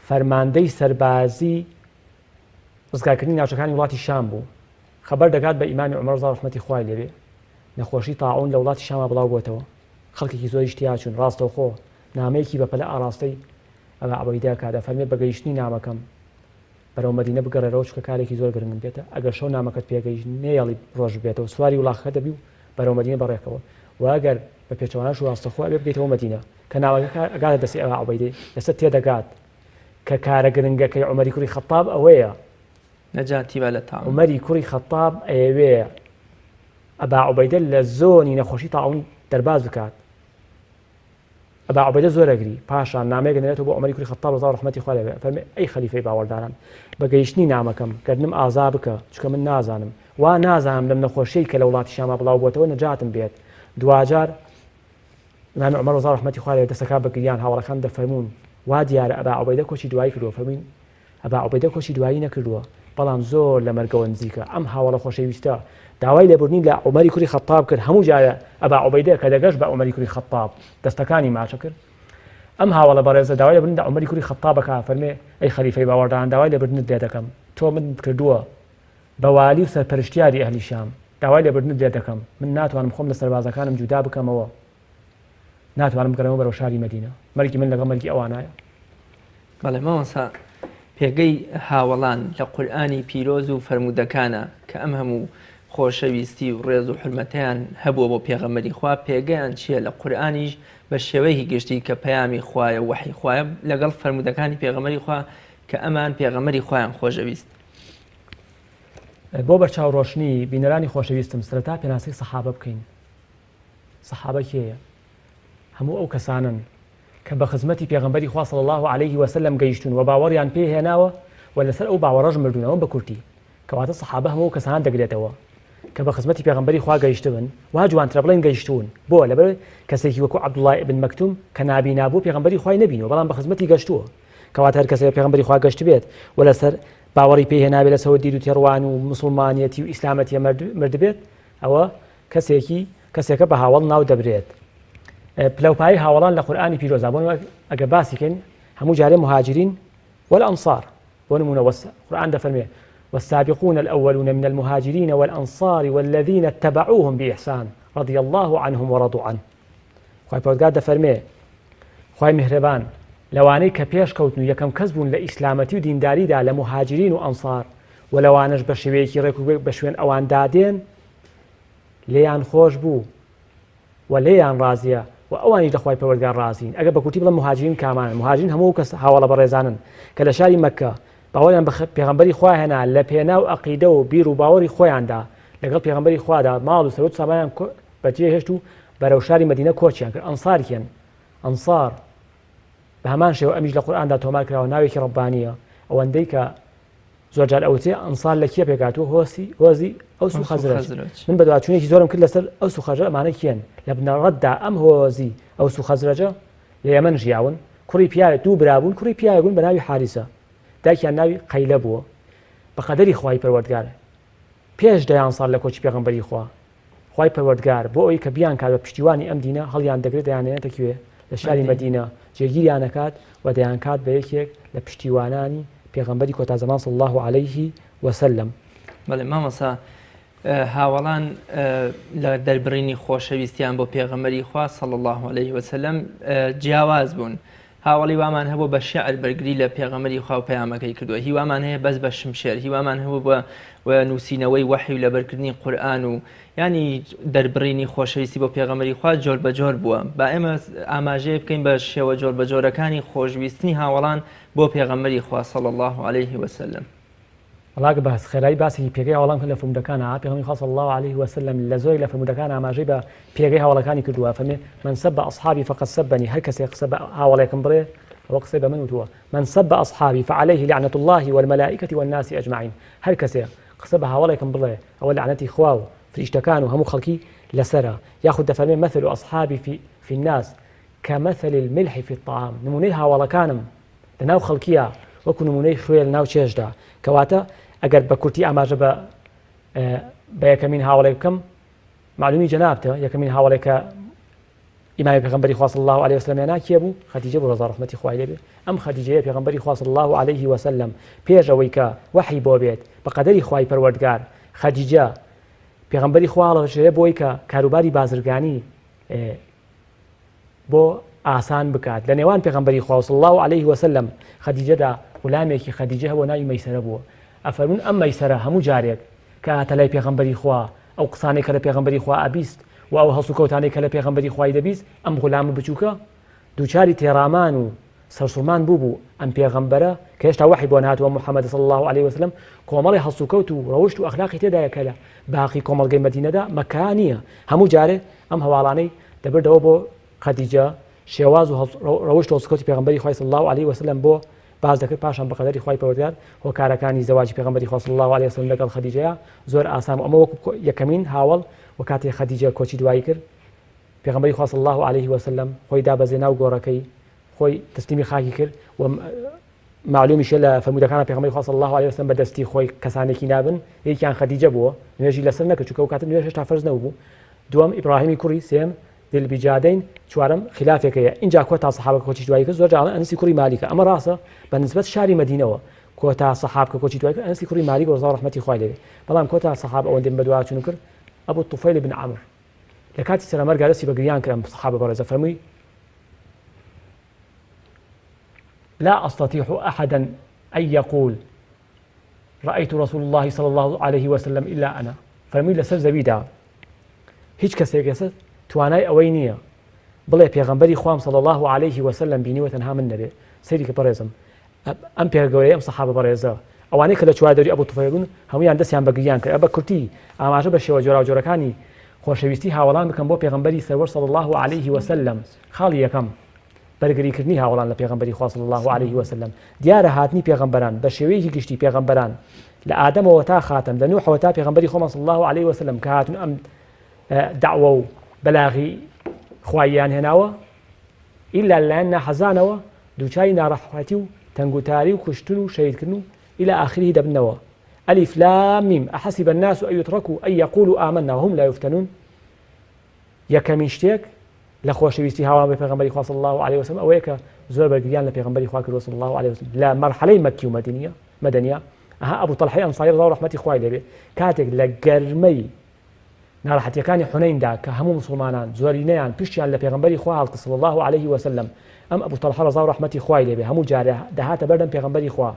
Speaker 2: فەرماندەی سەربازی ڕزگارکردنی ناوچەکانی وڵاتی شام بوو خەبەر دەگات بە ئیمامی عومەر ڕەزا و ڕەحمەتی خوای لێبێ نەخۆشی تاعون لە وڵاتی شاما بڵاو بۆتەوە خەڵکێکی زۆریش تیاچوون ڕاستەوخۆ نامەیەکی بەپەلە ئاڕاستەی ئەبا عوبەیدە کات ئەفەرمێ بە گەیشتنی نامەکەم بەرەو مەدینە بگەڕێرەوە چونکە کارێکی زۆر گرنگم پێتە ئەگەر شەو نامەکەت پێگەیشت نەیەڵی ڕۆژ ببێتەوە سواری وڵاخەکە دەبی و بەرەو مەدینە بەڕێکەوە و ئەگەر بە پێچەوانەش ڕاستەخۆ ئەبێ بگەیتەوە مەدینە کە ناوەکە ئەگاتە دەستی ئەبا عوبەیدەی لەسەر تێدەگات کە کارە گرنگەکەی عومەری کوڕی خەتاب ئەوەیە
Speaker 1: نەجاتی با لە تاعون.
Speaker 2: عومەری کوڕی خەتاب ئەیەوێ ئەبا عوبەیدە لە زۆنی نەخۆشی تاعون دەرباز بکات ئەبا عوبەیدە زۆر ئەگری، پاشان نامەیەک ئەنێرێتەوە بۆ عومەری کوڕی خەتاب ڕەزا و ڕەحمەتی خوای لێ بێ، ئەفەرمێ، ئەی خەلیفەی باوەڕداران، بە گەیشتنی نامەکەم، گەردنم ئازا بکە، چونکە من نازانم، وا نازانم لەم نەخۆشیەی کە لە وڵاتی شاما بڵاو بۆتەوە نەجاتم بێت. دواجار ئیمامی عومەر ڕەزا و ڕەحمەتی خوای لێ بێ دەست ئەکا بە گریان، هاوەڵەکان دەفەرموون، وا دیارە ئەبا عوبەیدە کۆچی دوایی کردووە، فەرمووی، ئەبا عوبەیدە کۆچی دوایی نەکردووە، بەڵام زۆر لە مەرگەوە نزیکە، ئەم هاوەڵە خۆشەویستە داوای لێبوردنی لە عومەری کوڕی خەتاب کرد، هەموو جارێ ئەبا عوبەیدە کە دەگەشت بە عومەری کوڕی خەتاب دەستەکانی ماچ ئەکرد، ئەم هاوەڵە بەڕێزە داوای لێبوردن لە عومەری کوڕی خەتاب ئەکا، فەرمێ، ئەی خەلیفەی باوەڕداران داوای لێبوردنت لێ دەکەم، تۆ منت کردووە بە والی و سەرپەرشتیاری ئەهلی شام، داوای لێبوردنت لێ دەکەم، من ناتوانم خۆم لە سەربازەکانم جودا بکەمەوە، ناتوانم بگەڕێمەوە بەرەو شاری مەدینە مەرگی من لەگەڵ مەرگی ئەوانایە.
Speaker 1: بەڵێ مامۆستا پێگەی هاوەڵان لە قورئانی پیرۆز و فەرموودەکانە کە ئەم هەموو خۆشەویستی و ڕێز و حورمەتەیان هەبووە بۆ پێغەمبەری خوا پێگەیان چییە لە قورئانیش بە شێوەیەکی گشتی کە پەیامی خوایە و وەحی خوایە لەگەڵ فەرموودەکانی پێغەمبەری خوا کە ئەمان پێغەمبەری خوایان خۆشەویست.
Speaker 2: بۆ بەرچاو ڕۆشنی بینەرانی خۆشەویستم سەرەتا پێناسەی سەحابە بکەین. سەحابە کێیە؟ هەموو ئەو کەسانەن کە بە خزمەتی پێغەمبەری خوا صلی اللە علیه وسلم گەیشتوون و باوەڕیان پێ هێناوە و لەسەر ئەو باوەڕەش مردوون ئەوە بە کورتی کەواتە سەحابە هەموو ئەو کەسانە دەگرێتەوە کە بە خزمەتی پێغەمبەری خوا گەیشتبن وا جوانترە بڵێن گەیشتوون بۆ لەبەر کەسێکی وەکو عەبدوڵای ابن مەکتوم کە نابینا بوو پێغەمبەری خوای نەبینیوە بەڵام بە خزمەتی گەشتووە کەواتە هەر کەسێک پێغەمبەری خوا گەشتبێت و لەسەر باوەڕی پێ هێنابێت لەسەر دید و تێڕوان و مسوڵمانیەتی و ئیسلامەتیە مردبێت ئەوە کەسێکی کەسێکە بە هاوەڵ ناو دەبرێت. پلەوپایەی هاوەڵان لە قورئانی پیرۆزدا بۆ ئەگەر باسی کەین هەموو جارێ مهاجرین والأنصار بۆ نمونە قورئان دەفەرمێ والسابقون الأولون من المهاجرين والأنصار والذين اتبعوهم بإحسان رضي الله عنهم ورضوا عنه خوای پەروەردگار دەفەرمێ خوای میهرەبان لەوانەی کە پێش کەوتن و یەکەم کەس بوون لە ئیسلامەتی و دینداریدا لە مهاجرین و ئەنصار و لەوانەش بە شێوەیەکی ڕێک و بە شوێن ئەواندا دێن لێیان خۆش بوو و لێیان ڕازیە و ئەوانیش لە خوای پەروەردگار ڕازین ئەگەر بە کورتی بڵێم مهاجرین کامانن مهاجرین هەموو ئەو کەس هاوەڵە بەڕێزانن کە لە شاری مەککە باوەڕیان بە پێغەمبەری خوا هێنا لە پێناو ئەقیدە و بیر و باوەڕی خۆیاندا لەگەڵ پێغەمبەری خوادا ماڵ و سەروەت و سامانیان بەجێ هێشت و بەرەو شاری مەدینە کۆچیان کرد ئەنسار کێن ئەنسار بە هەمان شێوە ئەمیش لە قورئاندا تۆمار کراوە ناوێکی ڕەبانیە ئەوەندەی کە زۆر جار ئەوترێ ئەنسار لە کێ پێکهاتووە هۆسی هۆزی ئەوس و خەزرەج من بەدواچوونێکی زۆرم کرد لەسەر ئەوس و خەزرەج ئەمانە کێن لە بنەڕەتدا ئەم هۆزی ئەوس و خەزرەجە لە یەمەن ژیاون کوڕی پیاوێک دوو برا بوون کوڕی پیاوێک بوون بە ناوی حاریسە دایکیان ناوی قەیلە بووە بە قەدەری خوای پەروەردگار پێش دەیان ساڵ لە کۆچی پێغەمبەری خوا خوای پەروەردگار بۆ ئەوەی کە بیانکات بە پشتیوانی ئەم دینە هەڵیان دەگرێت دەیانێنێتە کوێ؟ لە شاری مەدینە جێگیریان ئەکات و دەیانکات بە یەکێک لە پشتیوانانی پێغەمبەری کۆتا زەمان صلی اللە علیه وسلم.
Speaker 1: بەڵێ مامۆستا هاوەڵان لە دەربڕینی خۆشەویستیان بۆ پێغەمبەری خوا صلی اللە علیه وسلم جیاواز بوون هاوەڵی وامان هەبوو بە شیعر بەرگری لە پێغەمبەری خوا و پەیامەکەی کردووە، هی وامان هەیە بەس بە شمشێر، هی وامان هەبوو بە نووسینەوەی وەحی و لەبەرکردنی قورئان و یانی دەربڕینی خۆشەویستی بۆ پێغەمبەری خوا جۆر بە جۆر بووە. با ئێمە ئاماژەیە بکەین بە شێوە جۆر بە جۆرەکانی خۆشویستنی هاوەڵان بۆ پێغەمبەری خوا صلی اللە علیه وسلم.
Speaker 2: وەڵا گە بەس خێرایی باسێکی پێگەی هاوەڵان بکەن لە فەرموودەکانا پێغەمبەری خوا صلی اللە علیه وسلم لە زۆرێک لە فەرموودەکان ئاماژەی بە پێگەی هاوەڵەکانی کردووە فەرمێ من سب اصحابی فقد سبنی هەر کەسێک قسە بە هاوەڵێکم بڵێ ئەوە قسەی بە من وتووە من سب اصحابی فعليه لعنة الله والملائکة والناس اجمعین هەر کەسێ قسە بە هاوەڵێکم بڵێ ئەوە لەعنەتی خوا و فریشتەکان و هەموو خەڵکی لەسەرە یاخود دەفەرمێ مثل اصحابی في في الناس كمثل الملح في الطعام نمونەی هاوەڵەکانم لە ناو خەڵکییا وەکو نموونەی خوێ لە ناو چێژدا. کەواتە ئەگەر بە کورتی ئاماژە بە بە یەکەمین هاوەڵێک بکەم مەعلومی جەنابتە یەکەمین هاوەڵێک کە ئیمانی پێغەمبەری خوا صلی الله علیه وسلم هێنا کێ بوو خەدیجە بوو ڕەزا ڕەحمەتی خوای لێ بێ ئەم خەدیجەیە پێغەمبەری خوا صلی الله علیه وسلم پێش ئەوەی کە وەحی بۆ بێت بە قەدەری خوای پەروەردگار خەدیجە پێغەمبەری خوا هەڵەبژێرێ بۆی کە کاروباری بازرگانی بۆ ئاسان بکات لە نێوان پێغەمبەری خوا صلی اللە علیه وسلم خەدیجەدا غولامێکی خەدیجە هەبوو ناوی مەیسەرە بووە ئەفەرموون ئەم مەیسەرە هەموو جارێک کە هاتە لای پێغەمبەری خوا ئەو قسانەی کە لە پێغەمبەری خوا ئەبیست و ئەو هەڵسوکەوتانەی کە لە پێغەمبەری خوای دەبیست ئەم غولامە بچووکە دووچاری تێڕامان و سەرسوڕمان بوو بوو ئەم پێغەمبەرە کە هێشتا وەحی بۆ نەهاتووە محمد صلی اللە علیه وسلم کۆمەڵی هەڵسوکەوت و ڕەوشت و ئەخلاقی تێدایە کە لە باقی کۆمەڵگەی مەدینەدا مەککە نییە هەموو جارێ ئەم هەواڵانەی دەبردەوە بۆ خەدیجە شێواز و ڕەوشت و هەڵسوکەوتی پێغەمبەری خوای صلی اللە علیه وسلم بۆ باس دەکرد پاشان بە قەدەری خوای پەروەردگار هۆکارەکانی زەواجی پێغەمبەری خوا صلی اللە علیه وسلم لەگەڵ خەدیجەیا زۆر ئاسان بوو ئەمە وەکو یەکەمین هاوەڵ و کاتێ خەدیجە کۆچی دوایی کرد پێغەمبەری خوا صلی اللە علیه وسلم خۆی دابەزێ ناو گۆڕەکەی خۆی تەسلیمی خاکی کرد و معلومیشە لە فەرموودەکانە پێغەمبەری خوا صلی اللە علیه وسلم بە دەستی خۆی کەسانێکی نابن یەکیان خەدیجە بووە نوێژی لەسەر نەکرد چونکە ئەو کاتە نوێژ هێشتا فەرز نەبوو دووەم ئیبراهیمی کوڕی سێم ذی البجادین چوارەم خلافێک هەیە ئینجا کۆتا سەحابە کۆچی دوایی کرد زۆر جار ئەنسی کوڕی مالیکە ئەمە ڕاستە بە نسبەت شاری مەدینەوە کۆتا سەحاب کە کۆچی دوایی کرد ئەنسی کوڕی مالیک ڕەزا و ڕەحمەتی خوای لێ بەڵام کۆتا سەحاب ئەوەندەی من بەدواچوونم کرد ئەبو طفیل بن عەمر لە کاتی سەرەمەرگا دەستی بە گریان کرد ئەم سەحابە بەڕێزە فەرمووی لا أستطيع أحدا أن يقول رأيت رسول الله صلى الله عليه وسلم إلا أنا فەرمووی لەسەر زەویدا هیچ کەسێک ئێستا توانای ئەوەی نییە بڵێ پێغەمبەری خوام صلی الله عليه وسلم بینیوە تەنها من نەبێ سەیری کە بەڕێزم ئەم پێگەورەی ئەم سەحابە بەڕێزە. ئەوانەی کە لە چواردەوری ئەبو توفەیل بوون هەموویان دەستیان بە گریان کرد. بە کورتی ئاماژە بە شێوە جۆراوجۆرەکانی خۆشەویستی هاوەڵان بکەم بۆ پێغەمبەری سەروەر صلی اللە علیه وسلم. خاڵی یەکەم، بەرگریکردنی هاوەڵان لە پێغەمبەری خوا صلی اللە علیه وسلم. دیارە هاتنی پێغەمبەران بە شێوەیەکی گشتی پێغەمبەران لە ئادەمەوە تا خاتەم، لە نوحەوە تا پێغەمبەری خۆمان صلی اللە علیه وسلم کە هاتون ئەم دەعوە و بەلاغی خواییان هێناوە، ئیلا لەلایەن ناحەزانەوە دووچاری ناڕەحەتی و تەنگوتاری و کوشتن و شەهیدکردن و الی آخره دەبنەوە. الف لام میم احسب الناس ان یترکوا ان یقولوا آمنا وهم لا یفتنون. یەکەمین شتێک لە خۆشەویستی هاوڵان بە پێغەمبەری خوا صلی الله علیه وسلم ئەوەیە کە زۆر بەرگریان لە پێغەمبەری خوا کردووە صلی الله علیه وسلم لە مەرحەلەی مەکی و مەدینیە مەدەنیە. ئەها ئەبو تەڵحەی ئەنصاری ڕضا و ڕەحمەتی خوای لێبێ کاتێک لە گەرمەی ناڕەحەتیەکانی حونەیندا کە هەموو موسڵمانان زۆرینەیان پشتیان لە پێغەمبەری خوا هەڵکرد صلی اللە علیه وسلم ئەم ئەبو تەڵحە ڕەزا و ڕەحمەتی خوای لێبێ هەموو جارێ دەهاتە بەردەم پێغەمبەری خوا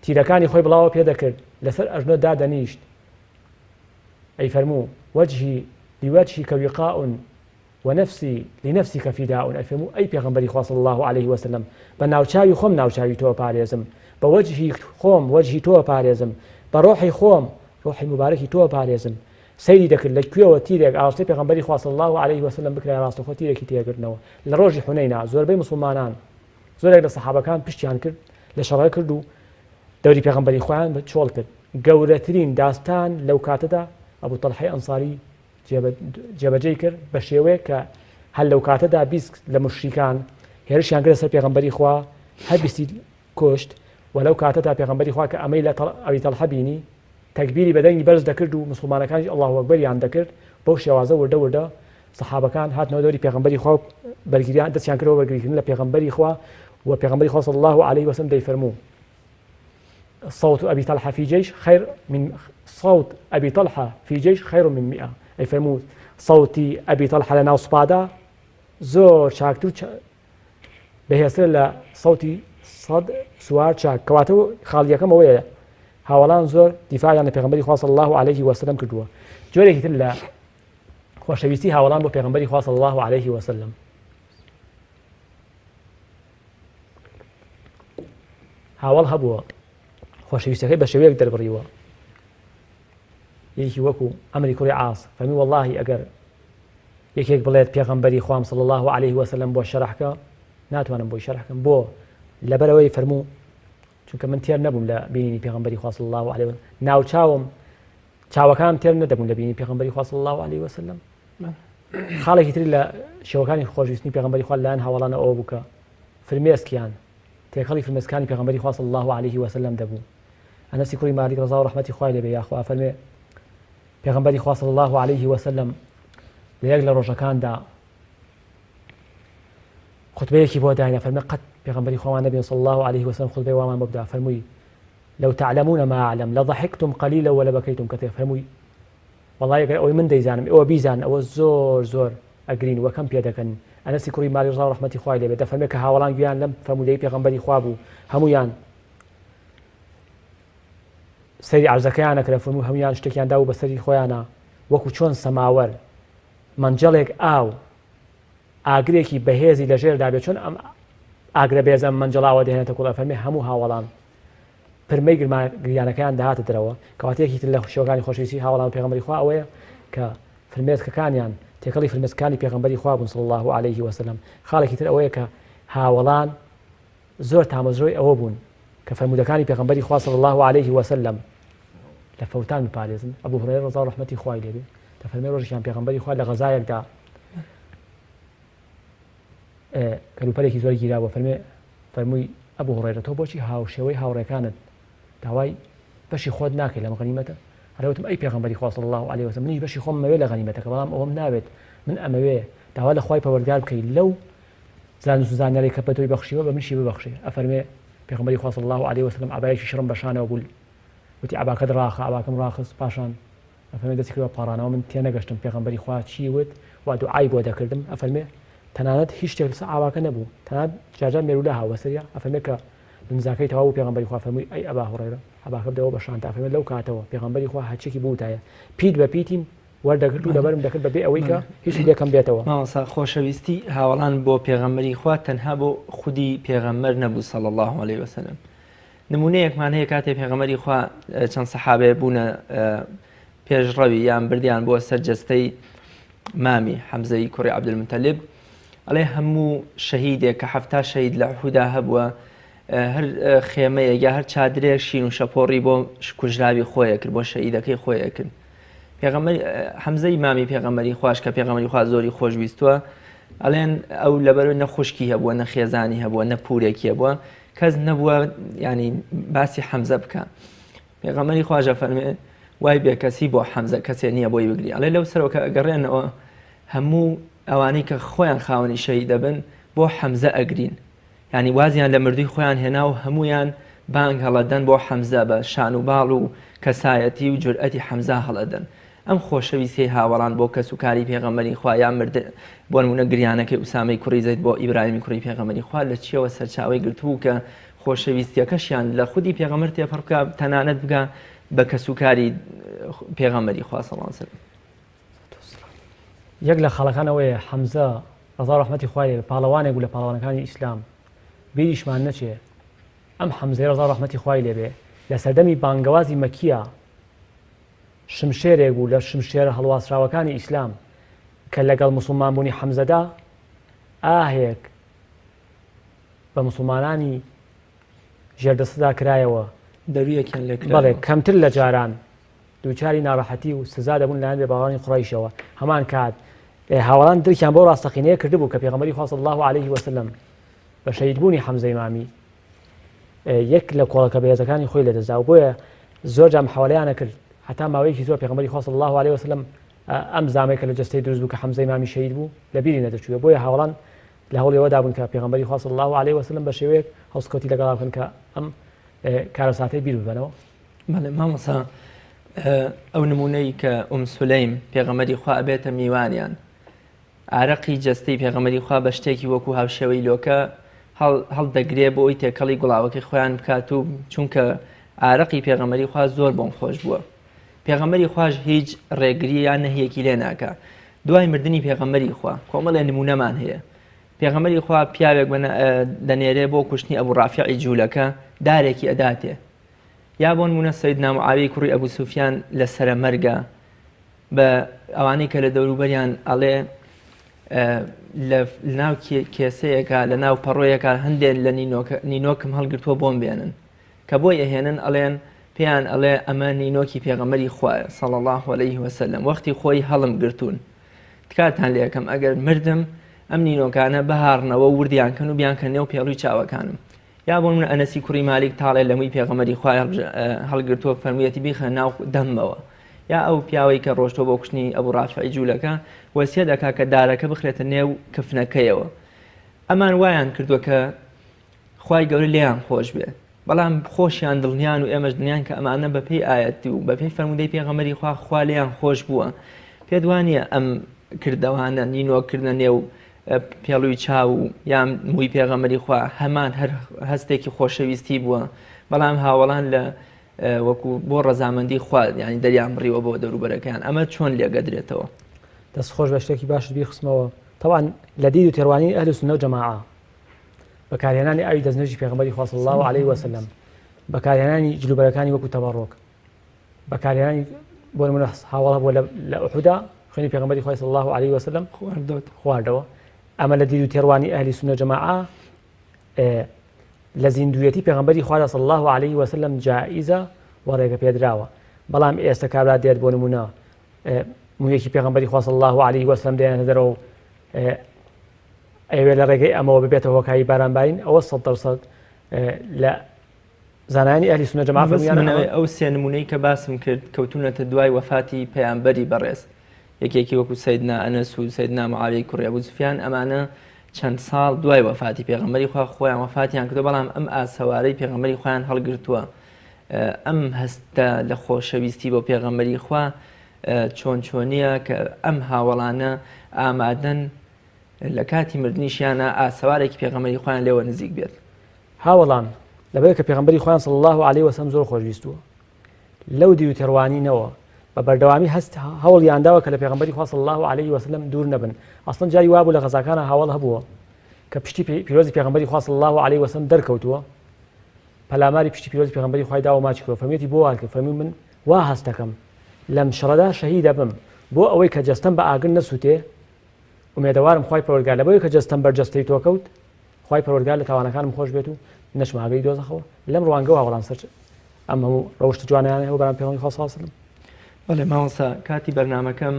Speaker 2: تیرەکانی خۆی بڵاوە پێ دەکرد لەسەر ئەژنۆ دادەنیشت ئەی فەرموو وجهی لوجهک وقاء ونفسی لنفسک فداء ئەفەرموو ئەی پێغەمبەری خوا صلی اللە علیه وسلم بە ناوچاوی خۆم ناوچاوی تۆ ئەپارێزم بە وەجهی خۆم وەجهی تۆ ئەپارێزم بە ڕۆحی خۆم ڕۆحی موبارەکی تۆ ئەپارێزم سەیری دەکرد لە کوێوە تیرێک ئاڕاستەی پێغەمبەری خوا صلی اللە علیه وسلم بکرایە ڕاستەوخۆ تیرێکی تێگرتنەوە لە ڕۆژی حونەینا زۆربەی موسڵمانان زۆرێک لە سەحابەکان پشتیان کرد لە شەڕەکە کرد و دەوری پێغەمبەری خۆیان چۆڵ کرد گەورەترین داستان لەو کاتەدا ئەبو تەڵحەی ئەنساری جێبەجێی کرد بە شێوەیەک کە هەر لەو کاتەدا 20 لە مشریکان هێرشیان کردە سەر پێغەمبەری خوا هەر بیستی کوشت و لەو کاتەدا پێغەمبەری خوا کە ئەمەی لە ئەبی تەڵحە بینی تەکبیری بە دەنگی بەرز دەکرد و مسلمانەکانیش ئەڵڵاهو ئەکبەریان دەکرد بەو شێوازە وردە وردە سەحابەکان هاتنەوە دەوری پێغەمبەری خوا و بەرگریان دەستیان کردەوە بەرگریکردن لە پێغەمبەری خوا و پێغەمبەری خوا صلی الله علیه وسلم دەیفەرموو صوت أبي طلحة في جيش خير من صوت أبي طلحة في جيش خير من مئة ئەی فەرموو سەوتی ئەبی تەڵحە لە ناو سوپادا زۆر چاکتر و بەهێزترە لە سەوتی سەد سوار چاک. کەواتە خاڵی یەکەم ئەوەیە هاوەڵان زۆر دیفاعیان لە پێغەمبەری خوا صلی الله علیه وسلم کردووە. جۆرێکی تر لە خۆشەویستی هاوەڵان بۆ پێغەمبەری خوا صلی الله علیه وسلم هاوەڵ هەبووە خۆشەویستەکەی بە شێوەیەک دەربڕیوە یەکی وەکو ئەمری کوڕی عاص فەرمی واللهی ئەگەر یەکێک بڵێت پێغەمبەری خوام صلی الله عليه وسلم بۆ شەرحکە ناتوانم بۆی شەرحکەم بۆ لەبەرەوەی فەرموو چونکە من تێر نەبووم لە بینینی پێغەمبەری خوا صلی الله عليه وسلم ناوچاوم چاوەکانم تێر نەدەبوون لە بینینی پێغەمبەری خوا صلی الله عليه وسلم خاڵێکی تری لە شێوەکانی خۆشویستنی پێغەمبەری خوا لەلایەن هاوەڵانە ئەوە بوو کە فرمێسکیان تێکەڵی فرمێسکانی پێغەمبەری خوا صلی الله علیه وسلم دەبوو. ئەنەسی کوڕی مالیک ڕەزا و ڕەحمەتی خوای لێبێ یاخوا ئەفەرمێ پێغەمبەری خوا صلی الله علیه وسلم لە یەک لە ڕۆژەکاندا خوتبەیەکی بۆ داین ئەفەرمێ قەت پێغەمبەری خوامان نەبین صلی الله علیه وسلم خوتبەی وامان بۆ بدا فەرمووی لو تعلمون ما أعلم لضحكتم قليلا ولبكيتم كثيرا فەرمووی وەڵای گەر ئەوەی من دەیزانم ئێوە بیزانن ئەوە زۆر زۆر ئەگرین و کەم پێدەکەن، ئەنەسی کوڕی مالیک ڕەزا و ڕەحمەتی خوای لێ بێت دەفەرمێ کە هاوەڵان گوێیان لەم فەرموودەی پێغەمبەری خوا بوو هەموویان سەیری عەرزەکەیان ئەکرد فەرموو هەموویان شتێکیان دابوو بەسەری خۆیانە وەکو چۆن سەماوەر مەنجەڵێک ئاو ئاگرێکی بەهێزی لەژێردا بێت چۆن ئەم ئاگرە بێزە مەنجەڵاوە دەهێنێتە کوڵ ئەفەرمێ هەموو هاوەڵان پرمەی گریانەکەیان دەهاتە دەرەوە، کەواتە یەکی تر لە شێوەکانی خۆشەویستی هاوەڵان و پێغەمبەری خوا ئەوەیە کە فرمێسکەکانیان تێکەڵی فرمێسکەکانی پێغەمبەری خوا بوون صلی اللە علیه وسلم. خاڵێکی تر ئەوەیە کە هاوەڵان زۆر تامەزرۆی ئەوە بوون کە فەرموودەکانی پێغەمبەری خوا صلی اللە علیه وسلم لە فەوتان بپارێزن. ئەبو هورەیرە ڕەزا و ڕەحمەتی خوای لێ بێ دەفەرمێ ڕۆژێکیان پێغەمبەری خوا لە غەزایەکدا کەلوپەلێکی زۆر گیرابوو فەرمێ فەرمووی ئەبو هوڕێرە تۆ بۆچی هاوشێوەی هاوڕێکانت داوای بەشی خۆت ناکەی لەم غەنیمەتە هەر وتم ئەی پێغەمبەری خوا صلی الله علیه وسلم منیش بەشی خۆم مەوێ لە غەنیمەتەکە بەڵام ئەوەم ناوێت من ئەمەوێ داوا لە خوای پەروەردگار بکەی لەو زانست و زانیاری کە بە تۆی بەخشیوە بە منشی ببەخشێ ئەفەرمێ پێغەمبەری خوا صلی الله علیه وسلم عەبایەکی شڕم بە شانەوە بوو وتی عەباکەت ڕاخە عەباکەم ڕاخست پاشان ئەفەرمێ دەستی کردوە پاڕانەوە من تێنەگەشتم پێغەمبەری خوا چی وت و دوعای بۆ دەکردم ئەفەرمێ تەنانەت هیچ شتێک لەسەر ئاواکە نەبوو تەنانەت جارجار مێروولە هاوە سەریا ئەفەرمێ کە نزاکەی تەواو بوو پێغەمبەری خوا فەرمووی ئەی ئەبا هوڕەیرە عەباکە بدەوە بە شانتا ئەفەرمێ لەو کاتەوە پێغەمبەری خوا هەرچیەکی بوتایە پیت بە پیتیم وەردەگرت و لەبەرم دەکرد بەبێ ئەوەی کە هیچی لێ کەم بێتەوە.
Speaker 1: مامۆستا خۆشەویستی هاوەڵان بۆ پێغەمبەری خوا تەنها بۆ خودی پێغەمبەر نەبوو صلی اللە علیه وسلم. نمونەیەکمان هەیە کاتێ پێغەمبەری خوا چەند سەحابەیە بوونە پێشڕەوی یان بردیان بۆ سەر جەستەی مامی حەمزەی کوڕی عەبدولموتەلیب ئەڵێ هەموو شەهیدێک کە 70 شەهید لە ئوحودا هەبووە هەر خێمەیەک یا هەر چادرێک شین و شەپۆڕی بۆ کوژراوی خۆیە کرد بۆ شەهیدەکەی خۆیە کرد پێغەمبەر حەمزەی مامی پێغەمبەری خواش کە پێغەمبەری خوا زۆری خۆشویستووە ئەڵێن ئەو لەبەرەوەی نە خوشکی هەبووە نە خێزانی هەبووە نە پورێکی هەبووە کەس نەبووە ینی باسی حەمزە بکە پێغەمبەری خواژە فەرمێ وای بێکەسی بۆ حەمزە کەسێ نییە بۆی بگری ئەڵێ لەو سەرەوە کە ئەگەڕێنەوە هەموو ئەوانەی کە خۆیان خاوەنی شەهید دەبن بۆ حەمزە ئەگرین یانی وازیان لە مردووی خۆیان هێنا و هەموویان بانگ هەڵەدەن بۆ حەمزە بە شان و باڵ و کەسایەتی و جورئەتی حەمزە هەڵەدەن. ئەم خۆشەویستیەی هاوەڵان بۆ کەس و کاری پێغەمبەری خوا یا مردن بۆ نموونە گریانەکەی ئوسامەی کوڕی زەید بۆ ئیبراهیمی کوڕی پێغەمبەری خوا لە چیەوە سەرچاوەی گرتبوو کە خۆشەویستیەکەشیان لە خودی پێغەمبەر تێپەڕ بکا تەنانەت بگا بە کەس و کاری پێغەمبەری خوا صلی اللە علیه وسلم.
Speaker 2: یەک لە خاڵەکان ئەوەیە حەمزە ڕەزا و ڕەحمەتی خوای لێبێ پاڵەوانێک بوو لە پاڵەوانەکانی ئیسلام بیریشمان نەچێ ئەم حەمزەی ڕەزا و ڕەحمەتی خوای لێبێ لە سەردەمی بانگەوازی مەکیە شمشێرێک بوو لە شمشێرە هەڵواسراوەکانی ئیسلام کە لەگەڵ موسڵمان بوونی حەمزەدا ئاهێک بە موسڵمانانی ژێردەستەدا کرایەوە
Speaker 1: دەرویەکیان لێ
Speaker 2: بەڵێ کەمتر لە جاران دووچاری ناڕەحەتی و سزا دەبوون لەلایەن بێباوەڕانی قوڕەیشەوە، هەمان کات هاوەڵان درکیان بەو ڕاستەقینەیە کردبوو کە پێغەمبەری خوا صلی اللە علیه وسلم بە شەهیدبوونی حەمزەی مامی یەک لە کۆڵەکە بەهێزەکانی خۆی لەدەستدا و بۆیە زۆر جار محاولەیانە کرد هەتا ماوەیەکی زۆر پێغەمبەری خوا صلی اللە علیه وسلم ئەم زامەی کە لە جەستەی دروست بوو کە حەمزەی مامی شەهید بوو لە بیری نەدەچووە بۆیە هاوەڵان لە هەوڵی ئەوەدا بوون کە پێغەمبەری خوا صلی اللە علیه وسلم بە شێوەیەک هەڵسوکەوتی لەگەڵا بکەن کە ئەم کارەساتەی بیر ببەنەوە.
Speaker 1: بەڵێ مامۆسا ئەو نمونەی کە ئوم سولەیم پێغەمەری خوا ئەبێتە میوانیان ئارەقی جەستەی پێغەمەری خوا بە شتێکی وەکو هاوشێوەی لۆکە هەڵدەگرێ بۆ ئەوی تێکەڵی گوڵاوەکەی خۆیان بکات و چونکە ئارەقی پێغەمەری خوا زۆر بۆم خۆش بووە پێغەمەری خواش هیچ ڕێگری یان نەهیەکی لێ ناکە دوای مردنی پێغەمەری خوا کۆمەڵێ نمونەمان هەیە پێغەمبەری خوا پیاوێک دەنێرێ بۆ کوشتنی ئەبوو ڕافعی جوولەکە دارێکی ئەداتێ یا بۆ نمونە سەیدنا معاویەی کوڕی ئەبو سوفیان لە سەرە مەرگە بە ئەوانەی کە لە دەوروبەریان ئەڵێ لە ناو کێسەیەکە لە ناو پەڕۆیەکە هەندێک لە نینۆکم هەڵگرتووە بۆم بێنن کە بۆی ئەهێنن ئەڵێن پێیان ئەڵێ ئەمە نینۆکی پێغەمەری خوایە صلی الله علیه وسلم وەختی خۆی هەڵم گرتوون تکاتان لێکەم ئەگەر مردم ئەم نینۆکانە بەهاڕنەوە وردیان کەن و بیان کە نێو پێڵوی چاوەکانم یا بۆ نمونە ئەنەسی کوڕی مالیک تاڵێ لە مووی پێغەمبەری خوای هەڵگرتووە فەرموویەتی بیخە ناو دەممەوە یا ئەو پیاوەی کە ڕۆشتووە بۆ کوشتنی ئەبوو ڕافعی جوولەکە وەسیەت ئەکا کە دارەکە بخرێتە نێو کفنەکەیەوە ئەمان وایان کردووە کە خوای گەورە لێیان خۆش بێ بەڵام خۆشیان دڵنیان و ئێمەش دڵنیان کە ئەمانە بەپێی ئایەتی و بەپێی فەرموودەی پێغەمبەری خوا خوا لێیان خۆش بووە پێت وانییە ئەم کردەوانە نینۆکردنە نێو پێڵوی چاو و یان مووی پێغەمبەری خوا هەمان هەر هەستێکی خۆشەویستی بووە بەڵام هاوەڵان لە وەکو بۆ ڕەزامەندی خوا یانی دەریان بڕیوە بۆ دەوروبەرەکەیان ئەمە چۆن لێگەدرێتەوە؟
Speaker 2: دەست خۆش بە شتێکی باشت بیر خستمەوە تەوان لە دید و تێڕوانینی ئەهل سوننە و جەماعە بەکارهێنانی ئاوی دەستنوێژی پێغەمبەری خوا صلی الله علیه وسلم بەکارهێنانی جلوبەرەکانی وەکو تەبەڕۆک بەکارهێنانی بۆ نمونە هاوڵ هەبووە لە ئوحودا خوێنی پێغەمبەری خوای صلی الله علیه وسلم خواردەوە ئەمە لە دید و تێڕوانی ئەهلی سوننە جەماعە لە زیندویەتی پێغەمبەری خوادا صلی الله علیه وسلم جائزە و ڕێگە پێدراوە بەڵام ئێستا کابرا دێت بۆ نمونە مویەکی پێغەمبەری خوا صلی الله علیه وسلم دێنێتە دەرەوە و ئەوێ لە ڕێگەی ئەمەوە ببێتە هۆکاری بارانبارین ئەوە 100 لە زانایانی ئەهلی سوننە جەماعە
Speaker 1: مەبەست
Speaker 2: فەرموویانە
Speaker 1: من
Speaker 2: ئەمە
Speaker 1: ئەوەیە ئەو سێ نموونەی کە باسم کرد کەوتوونەتە دوای وەفاتی پەیامبەری بەڕێز یەکێکی وەکو سەیدنا ئەنەس و سەیدنا معاویەی کوڕی ئەبو سوفیان ئەمانە چەند ساڵ دوای وەفاتی پێغەمبەری خوا خۆیان وەفاتیان کردووە بەڵام ئەم ئاسەوارەی پێغەمبەری خۆیان هەڵگرتووە ئەم هەستە لە خۆشەویستی بۆ پێغەمبەری خوا چۆن چۆنیە کە ئەم هاوەڵانە ئامادەن لە کاتی مردنیشیانە ئاسەوارێکی پێغەمبەری خۆیان لێوە نزیک بێت.
Speaker 2: هاوەڵان لەبەر کە پێغەمبەری خۆیان صلی اللە علیه وسلم زۆر خۆشویستووە لەو دیو تێڕوانینەوە بە بەردەوامی هەست هەوڵیان داوە کە لە پێغەمبەری خوا صلی اللە علیه وسلم دوور نەبن ئەسڵەن جاری وابوو لە غەزاکانە هاوەڵ هەبووە کە پشتی پیرۆزی پێغەمبەری خوا صلی اللە علیه وسلم دەرکەوتووە. پەلاماری پشتی پیرۆزی پێغەمبەری خوای داوە ماچی کردوە فەرموویەتی بۆ وات کرد فەرمووی من وا هەست دەکەم لەم شەڕەدا شەهید ئەبم بۆ ئەوەی کە جەستەم بە ئاگر نەسووتێ ئومێدەوارم خوای پەروەردگار لەبەوەی کە جەستەم بەر جەستەی تۆ کەوت خوای پەروەردگار لە تاوانەکانم خۆش بێت و نەچمە ئاگری دۆزەخەوە لەم ڕوانگەوە هاوەڵان سەر ئەم هەموو ڕەوشتە جوانیان هەیە بەرام پێغەمبەری خوا صلی الله علیه و سلم.
Speaker 1: بەڵێ مامۆستا کاتی بەرنامەکەم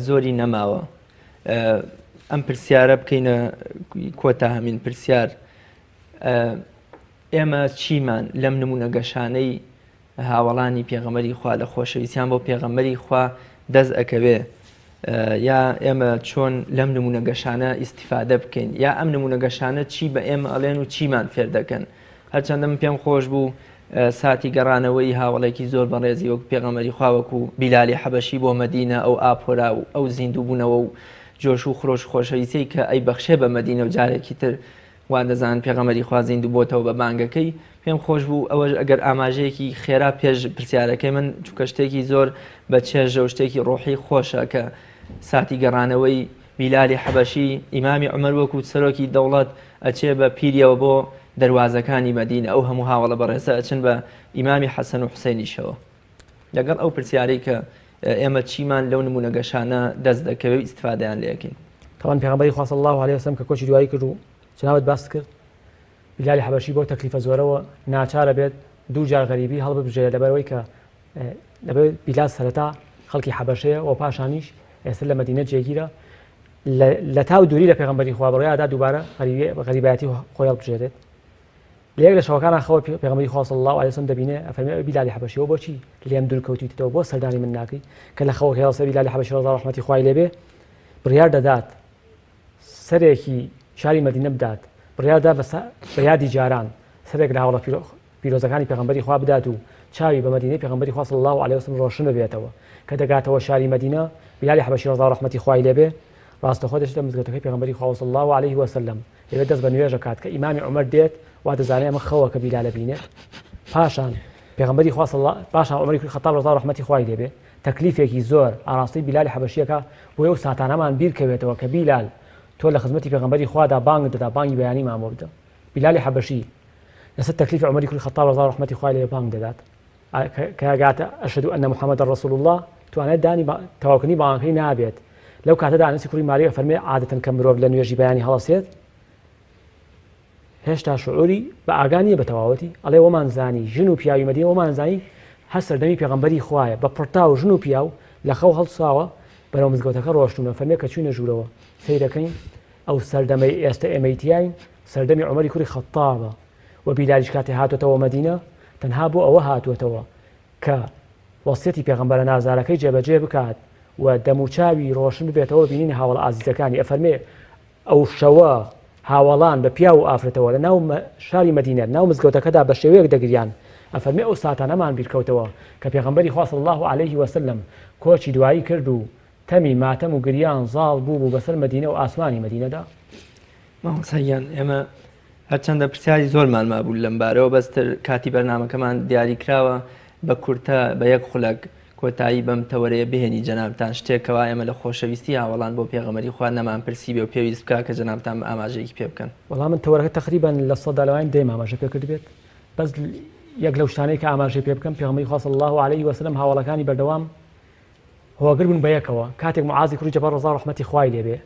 Speaker 1: زۆری نەماوە ئەم پرسیارە بکەینە کۆتا هەمین پرسیار ئێمە چیمان لەم نمونە گەشانەی هاوەڵانی پێغەمبەری خوا لە خۆشەویستیان بۆ پێغەمبەری خوا دەست ئەکەوێ یا ئێمە چۆن لەم نمونە گەشانە ئیسیفادە بکەین یا ئەم نمونە گەشانە چی بە ئێمە ئەڵێن و چیمان فێر دەکەن هەرچەندە من پێم خۆش بوو ساتی گەڕانەوەی هاوڵێکی زۆر بەڕێزی وەک پێغەمەری خواوەکو بیلالی حەبەشی بۆ مەدینە ئەو ئاپۆرا و ئەو زیندووبوونەوە و جۆش و خرۆش خۆشەویستی کە ئەی بەخشێ بە مەدینە و جارێکی تر وا دەزانن پێغەمبەری خوا زیندوو بۆتەوە بە بانگەکەی پێم خۆش بوو ئەوەش ئەگەر ئاماژەیەکی خێرا پێش پرسیارەکەی من چونکە شتێکی زۆر بە چێژە و شتێکی ڕۆحی خۆشە کە ساتی گەڕانەوەی بیلالی حەبەشی ئیمامی عومەر وەکو سەرۆکی دەوڵەت ئەچێ بە پیریەوە بۆ دەروازەکانی مەدینە ئەو هەموو هاوڵە بەڕێزە ئەچن بە ئیمامی حەسەن و حوسێنیشەوە لەگەڵ ئەو پرسیارەی کە ئێمە چیمان لەو نمونە گەشانە دەست دەکەوێت و ئیسیفادەیان لەکەین.
Speaker 2: تاوان پێغەمبەری خوا صلی الله علیه وسلم کە کۆچی دوایی کرد و جنابت باست کرد بیلالی حەبەشی بۆ تەکلیفە زۆرەوە ناچارە بێت دوو جار غەریبی هەڵببژێرێت لەبەرەوەی کە لەبەر بیلال سەرەتا خەڵکی حەبەشەیە و پاشانیش ئێستا لە مەدینە جێگیرە لە تاو دووری لە پێغەمبەری خوا بڕیادا دووبارە غەریبایەتی خۆی هەڵبژێرێت لە یەک لە شەوەکانا خەوە پێغەمبەری خوا صلی اللە علیە وسلم دەبینێ ئەفەرمێ ئەی بیلالی حەبەشی بۆچی لێم دوور کەوتویتەوە بۆ سەردانی من ناکەی کە لە خەوەکەی هەڵسێ بیلالی حەبەشی ڕەزا ڕەحمەتی خوای لێبێ بڕیار دەدات سەرێکی شاری مەدینە بدات بڕیاردا بە یادی جاران سەرێک لە هاوڵە پیرۆزەکانی پێغەمبەری خوا بدات و چاوی بە مەدینەی پێغەمبەری خوا صلی الله علیه وسلم ڕۆشن ببێتەوە کە دەگاتەوە شاری مەدینە بیلالی حەبەشی ڕەزا ڕەحمەتی خوای لێبێ ڕاستەخۆ دەچێتە مزگەوتەکەی پێغەمبەری خوا صلی الله علیه وسلم لەوێ دەست بە نوێژ ئەکات کە ئیمامی عومەر دێت وا دەزانێ ئەمە خەوە کە بیلال ئەبینێت پاشان پێغەمبەری خوا صلی پاشان عومەری کوڕی خەتاب ڕەزا و ڕەحمەتی خوای لێ بێ تەکلیفێکی زۆر ئاراستەی بیلالی حەبەشیەکە بۆ ئەو ساتانەمان بیر کەوێتەوە کە بیلال تۆ لە خزمەتی پێغەمبەری خوادا بانگ دەدا بانگی بەیانیمان بۆ بدە بیلالی حەبەشی لەسەر تەکلیفی عومەری کوڕی خەتاب ڕەزا و ڕەحمەتی خوای لێ بانگ دەدات کە گاتە ئەشهد ان محمد رسول الله توانای دانی تەواوکردنی بانگەکەی نابێت لەو کاتەدا ئەنەسی کوڕی مالیک ئەفەرمێ عادەتەن کە مرۆڤ لە نوێژی بەیانی هەڵەسێت هێشتا شعوری بە ئاگا نییە بە تەواوەتی ئەڵێ وەمان زانی ژن و پیاوی مەدینە وەمان زانی هەر سەردەمی پێغەمبەری خوایە بە پڕتاو ژن و پیاو لە خەو هەڵساوە بەرەو مزگەوتەکە ڕۆشتونە فەرمێ کە چوینە ژوورەوە سەیرەکەین ئەو سەردەمەی ئێستا ئێمەی تیاین سەردەمی عومەری کوڕی خەتابە وە بیلالیش کاتێ هاتۆتەوە مەدینە تەنها بۆ ئەوە هاتووەتەوە کە وەسیەتی پێغەمبەرە نازدارەکەی جێبەجێ بکات و دەموچاوی ڕۆشن ببێتەوە بە بینینی هاوەڵە ئازیزەکانی ئەفەرمێ ئەو شەوە هاوەڵان بە پیاو و ئافرەتەوە لە ناو شاری مەدینە ناو مزگەوتەکەدا بە شێوەیەک دەگریان ئەفەرمێ ئەو ساتانەمان بیرکەوتەوە کە پێغەمبەری خوا صلی اللە علیه وسلم کۆچی دوایی کرد و تەمی ماتەم و گریان زاڵ بوو بوو بەسەر مەدینە و ئاسمانی مەدینەدا.
Speaker 1: مامۆستا گیان ئێمە هەرچەندە پرسیاری زۆرمان مابوو لەم بارەوە بەس تر کاتی بەرنامەکەمان دیاری کراوە بە کورتە بە یەک خولەک کۆتایی بەم تەوەرەیە بهێنی جەنابتان شتێک کەوا ئێمە لە خۆشەویستی هاوەڵان بۆ پێغەمبەری خوا نەمان پرسی بێ و پێویست بکا کە جەنابتان بە ئاماژەیەکی پێ بکەن.
Speaker 2: وەڵا من تەوەرەکە تەقریبەن لەوانەیە دەیم ئاماژە پێ کردبێت بەس یەک لەو شتانەی کە ئاماژەی پێ بکەم پێغەمبەری خوا صلی اللە علیه وسلم هاوەڵەکانی بەردەوام هۆگر بوون بە یەکەوە کاتێک معازی کوڕی جەبەل ڕەزا ڕەحمەتی خوای لێ بێ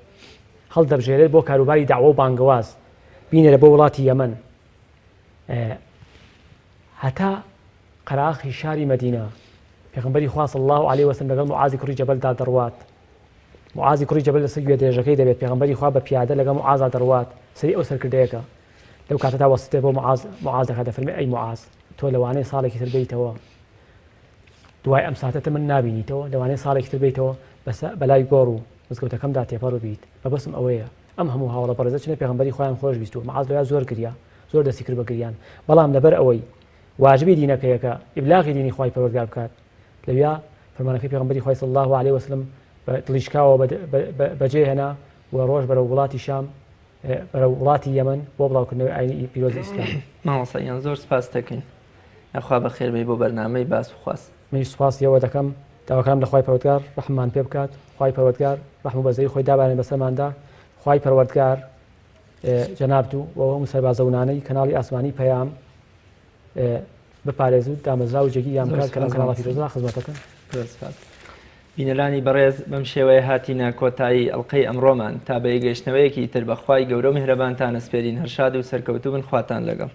Speaker 2: هەڵدەبژێرێت بۆ کاروباری دەعوە و بانگەواز بینێرە بۆ وڵاتی یەمەن هەتا قەراخی شاری مەدینە پێغمبەری خوا صلی الله علیه وسلم لەگەڵ معازی کوڕی جەبەلدا دەڕوات معازی کوڕی جەبەل لەسەر گوێ درێژەکەی دەبێت پێغمبەری خوا بە پیادە لەگەڵ معازا دەڕوات سەری ئەو سەرکردەیەکە لەو کاتەدا وەسیتێ بۆ معاز معاز دەکات دەفەرمێ ئەی معاز تۆ لەوانەیە ساڵێکی تر بیتەوە دوای ئەم ساتەتە من نابینیتەوە لەوانەیە ساڵێکی تر بیتەوە بەسە بەلای گۆڕ و مزگەوتەکەمدا تێپەڕ ببیت مەبەستم ئەوەیە ئەم هەموو هاوەڵە بەڕێزە چنە پێغەمبەری خۆیان خۆش ویستووە معاذ لەویا زۆر گریا زۆر دەستی کرد بە گریان بەڵام لەبەر ئەوەی واجبی دینەکەیە کە ئیبلاغی دینی خوای پەروەردگار بکات لەویا فەرمانەکەی پێغەمبەری خوای صلی الله علیه وسلم بە دڵی شکاوە بەجێ هێنا و ڕۆژ بەرەو وڵاتی شام بەرەو وڵاتی یەمەن بۆ بڵاوکردنەوەی ئاینی پیرۆزی ئیسلام.
Speaker 1: مامۆستا گیان زۆر سپاست دەکەین یاخوا بەخێر بێی بۆ بەرنامەی باس و خواست.
Speaker 2: منیش سوپاسی ئێوە دەکەم داواکارم لە خوای پەروەردگار ڕەحممان پێ بکات خوای پەروەردگار ڕەحم و بەزەیی خۆی دابارێنێت بەسەرماندا خوای پەروەردگار جەنابت و ئەو هەموو سەربازەونانەی کەناڵی ئاسمانی پەیام بپارێز و دامەزراو و جێگیریان بکات کە لەم کەناڵە پیرۆزەدا خزمەتەکەن.
Speaker 1: زۆر سپاس. بینەرانی بەڕێز بەم شێوەیە هاتینە کۆتایی ئەڵقەی ئەمڕۆمان تا بە یەکگەیشتنەوەیەکی تر بە خوای گەورە و میهرەبانتان ئەسپێرین هەر شاد و سەرکەوتوو بن خواتان لەگەڵ.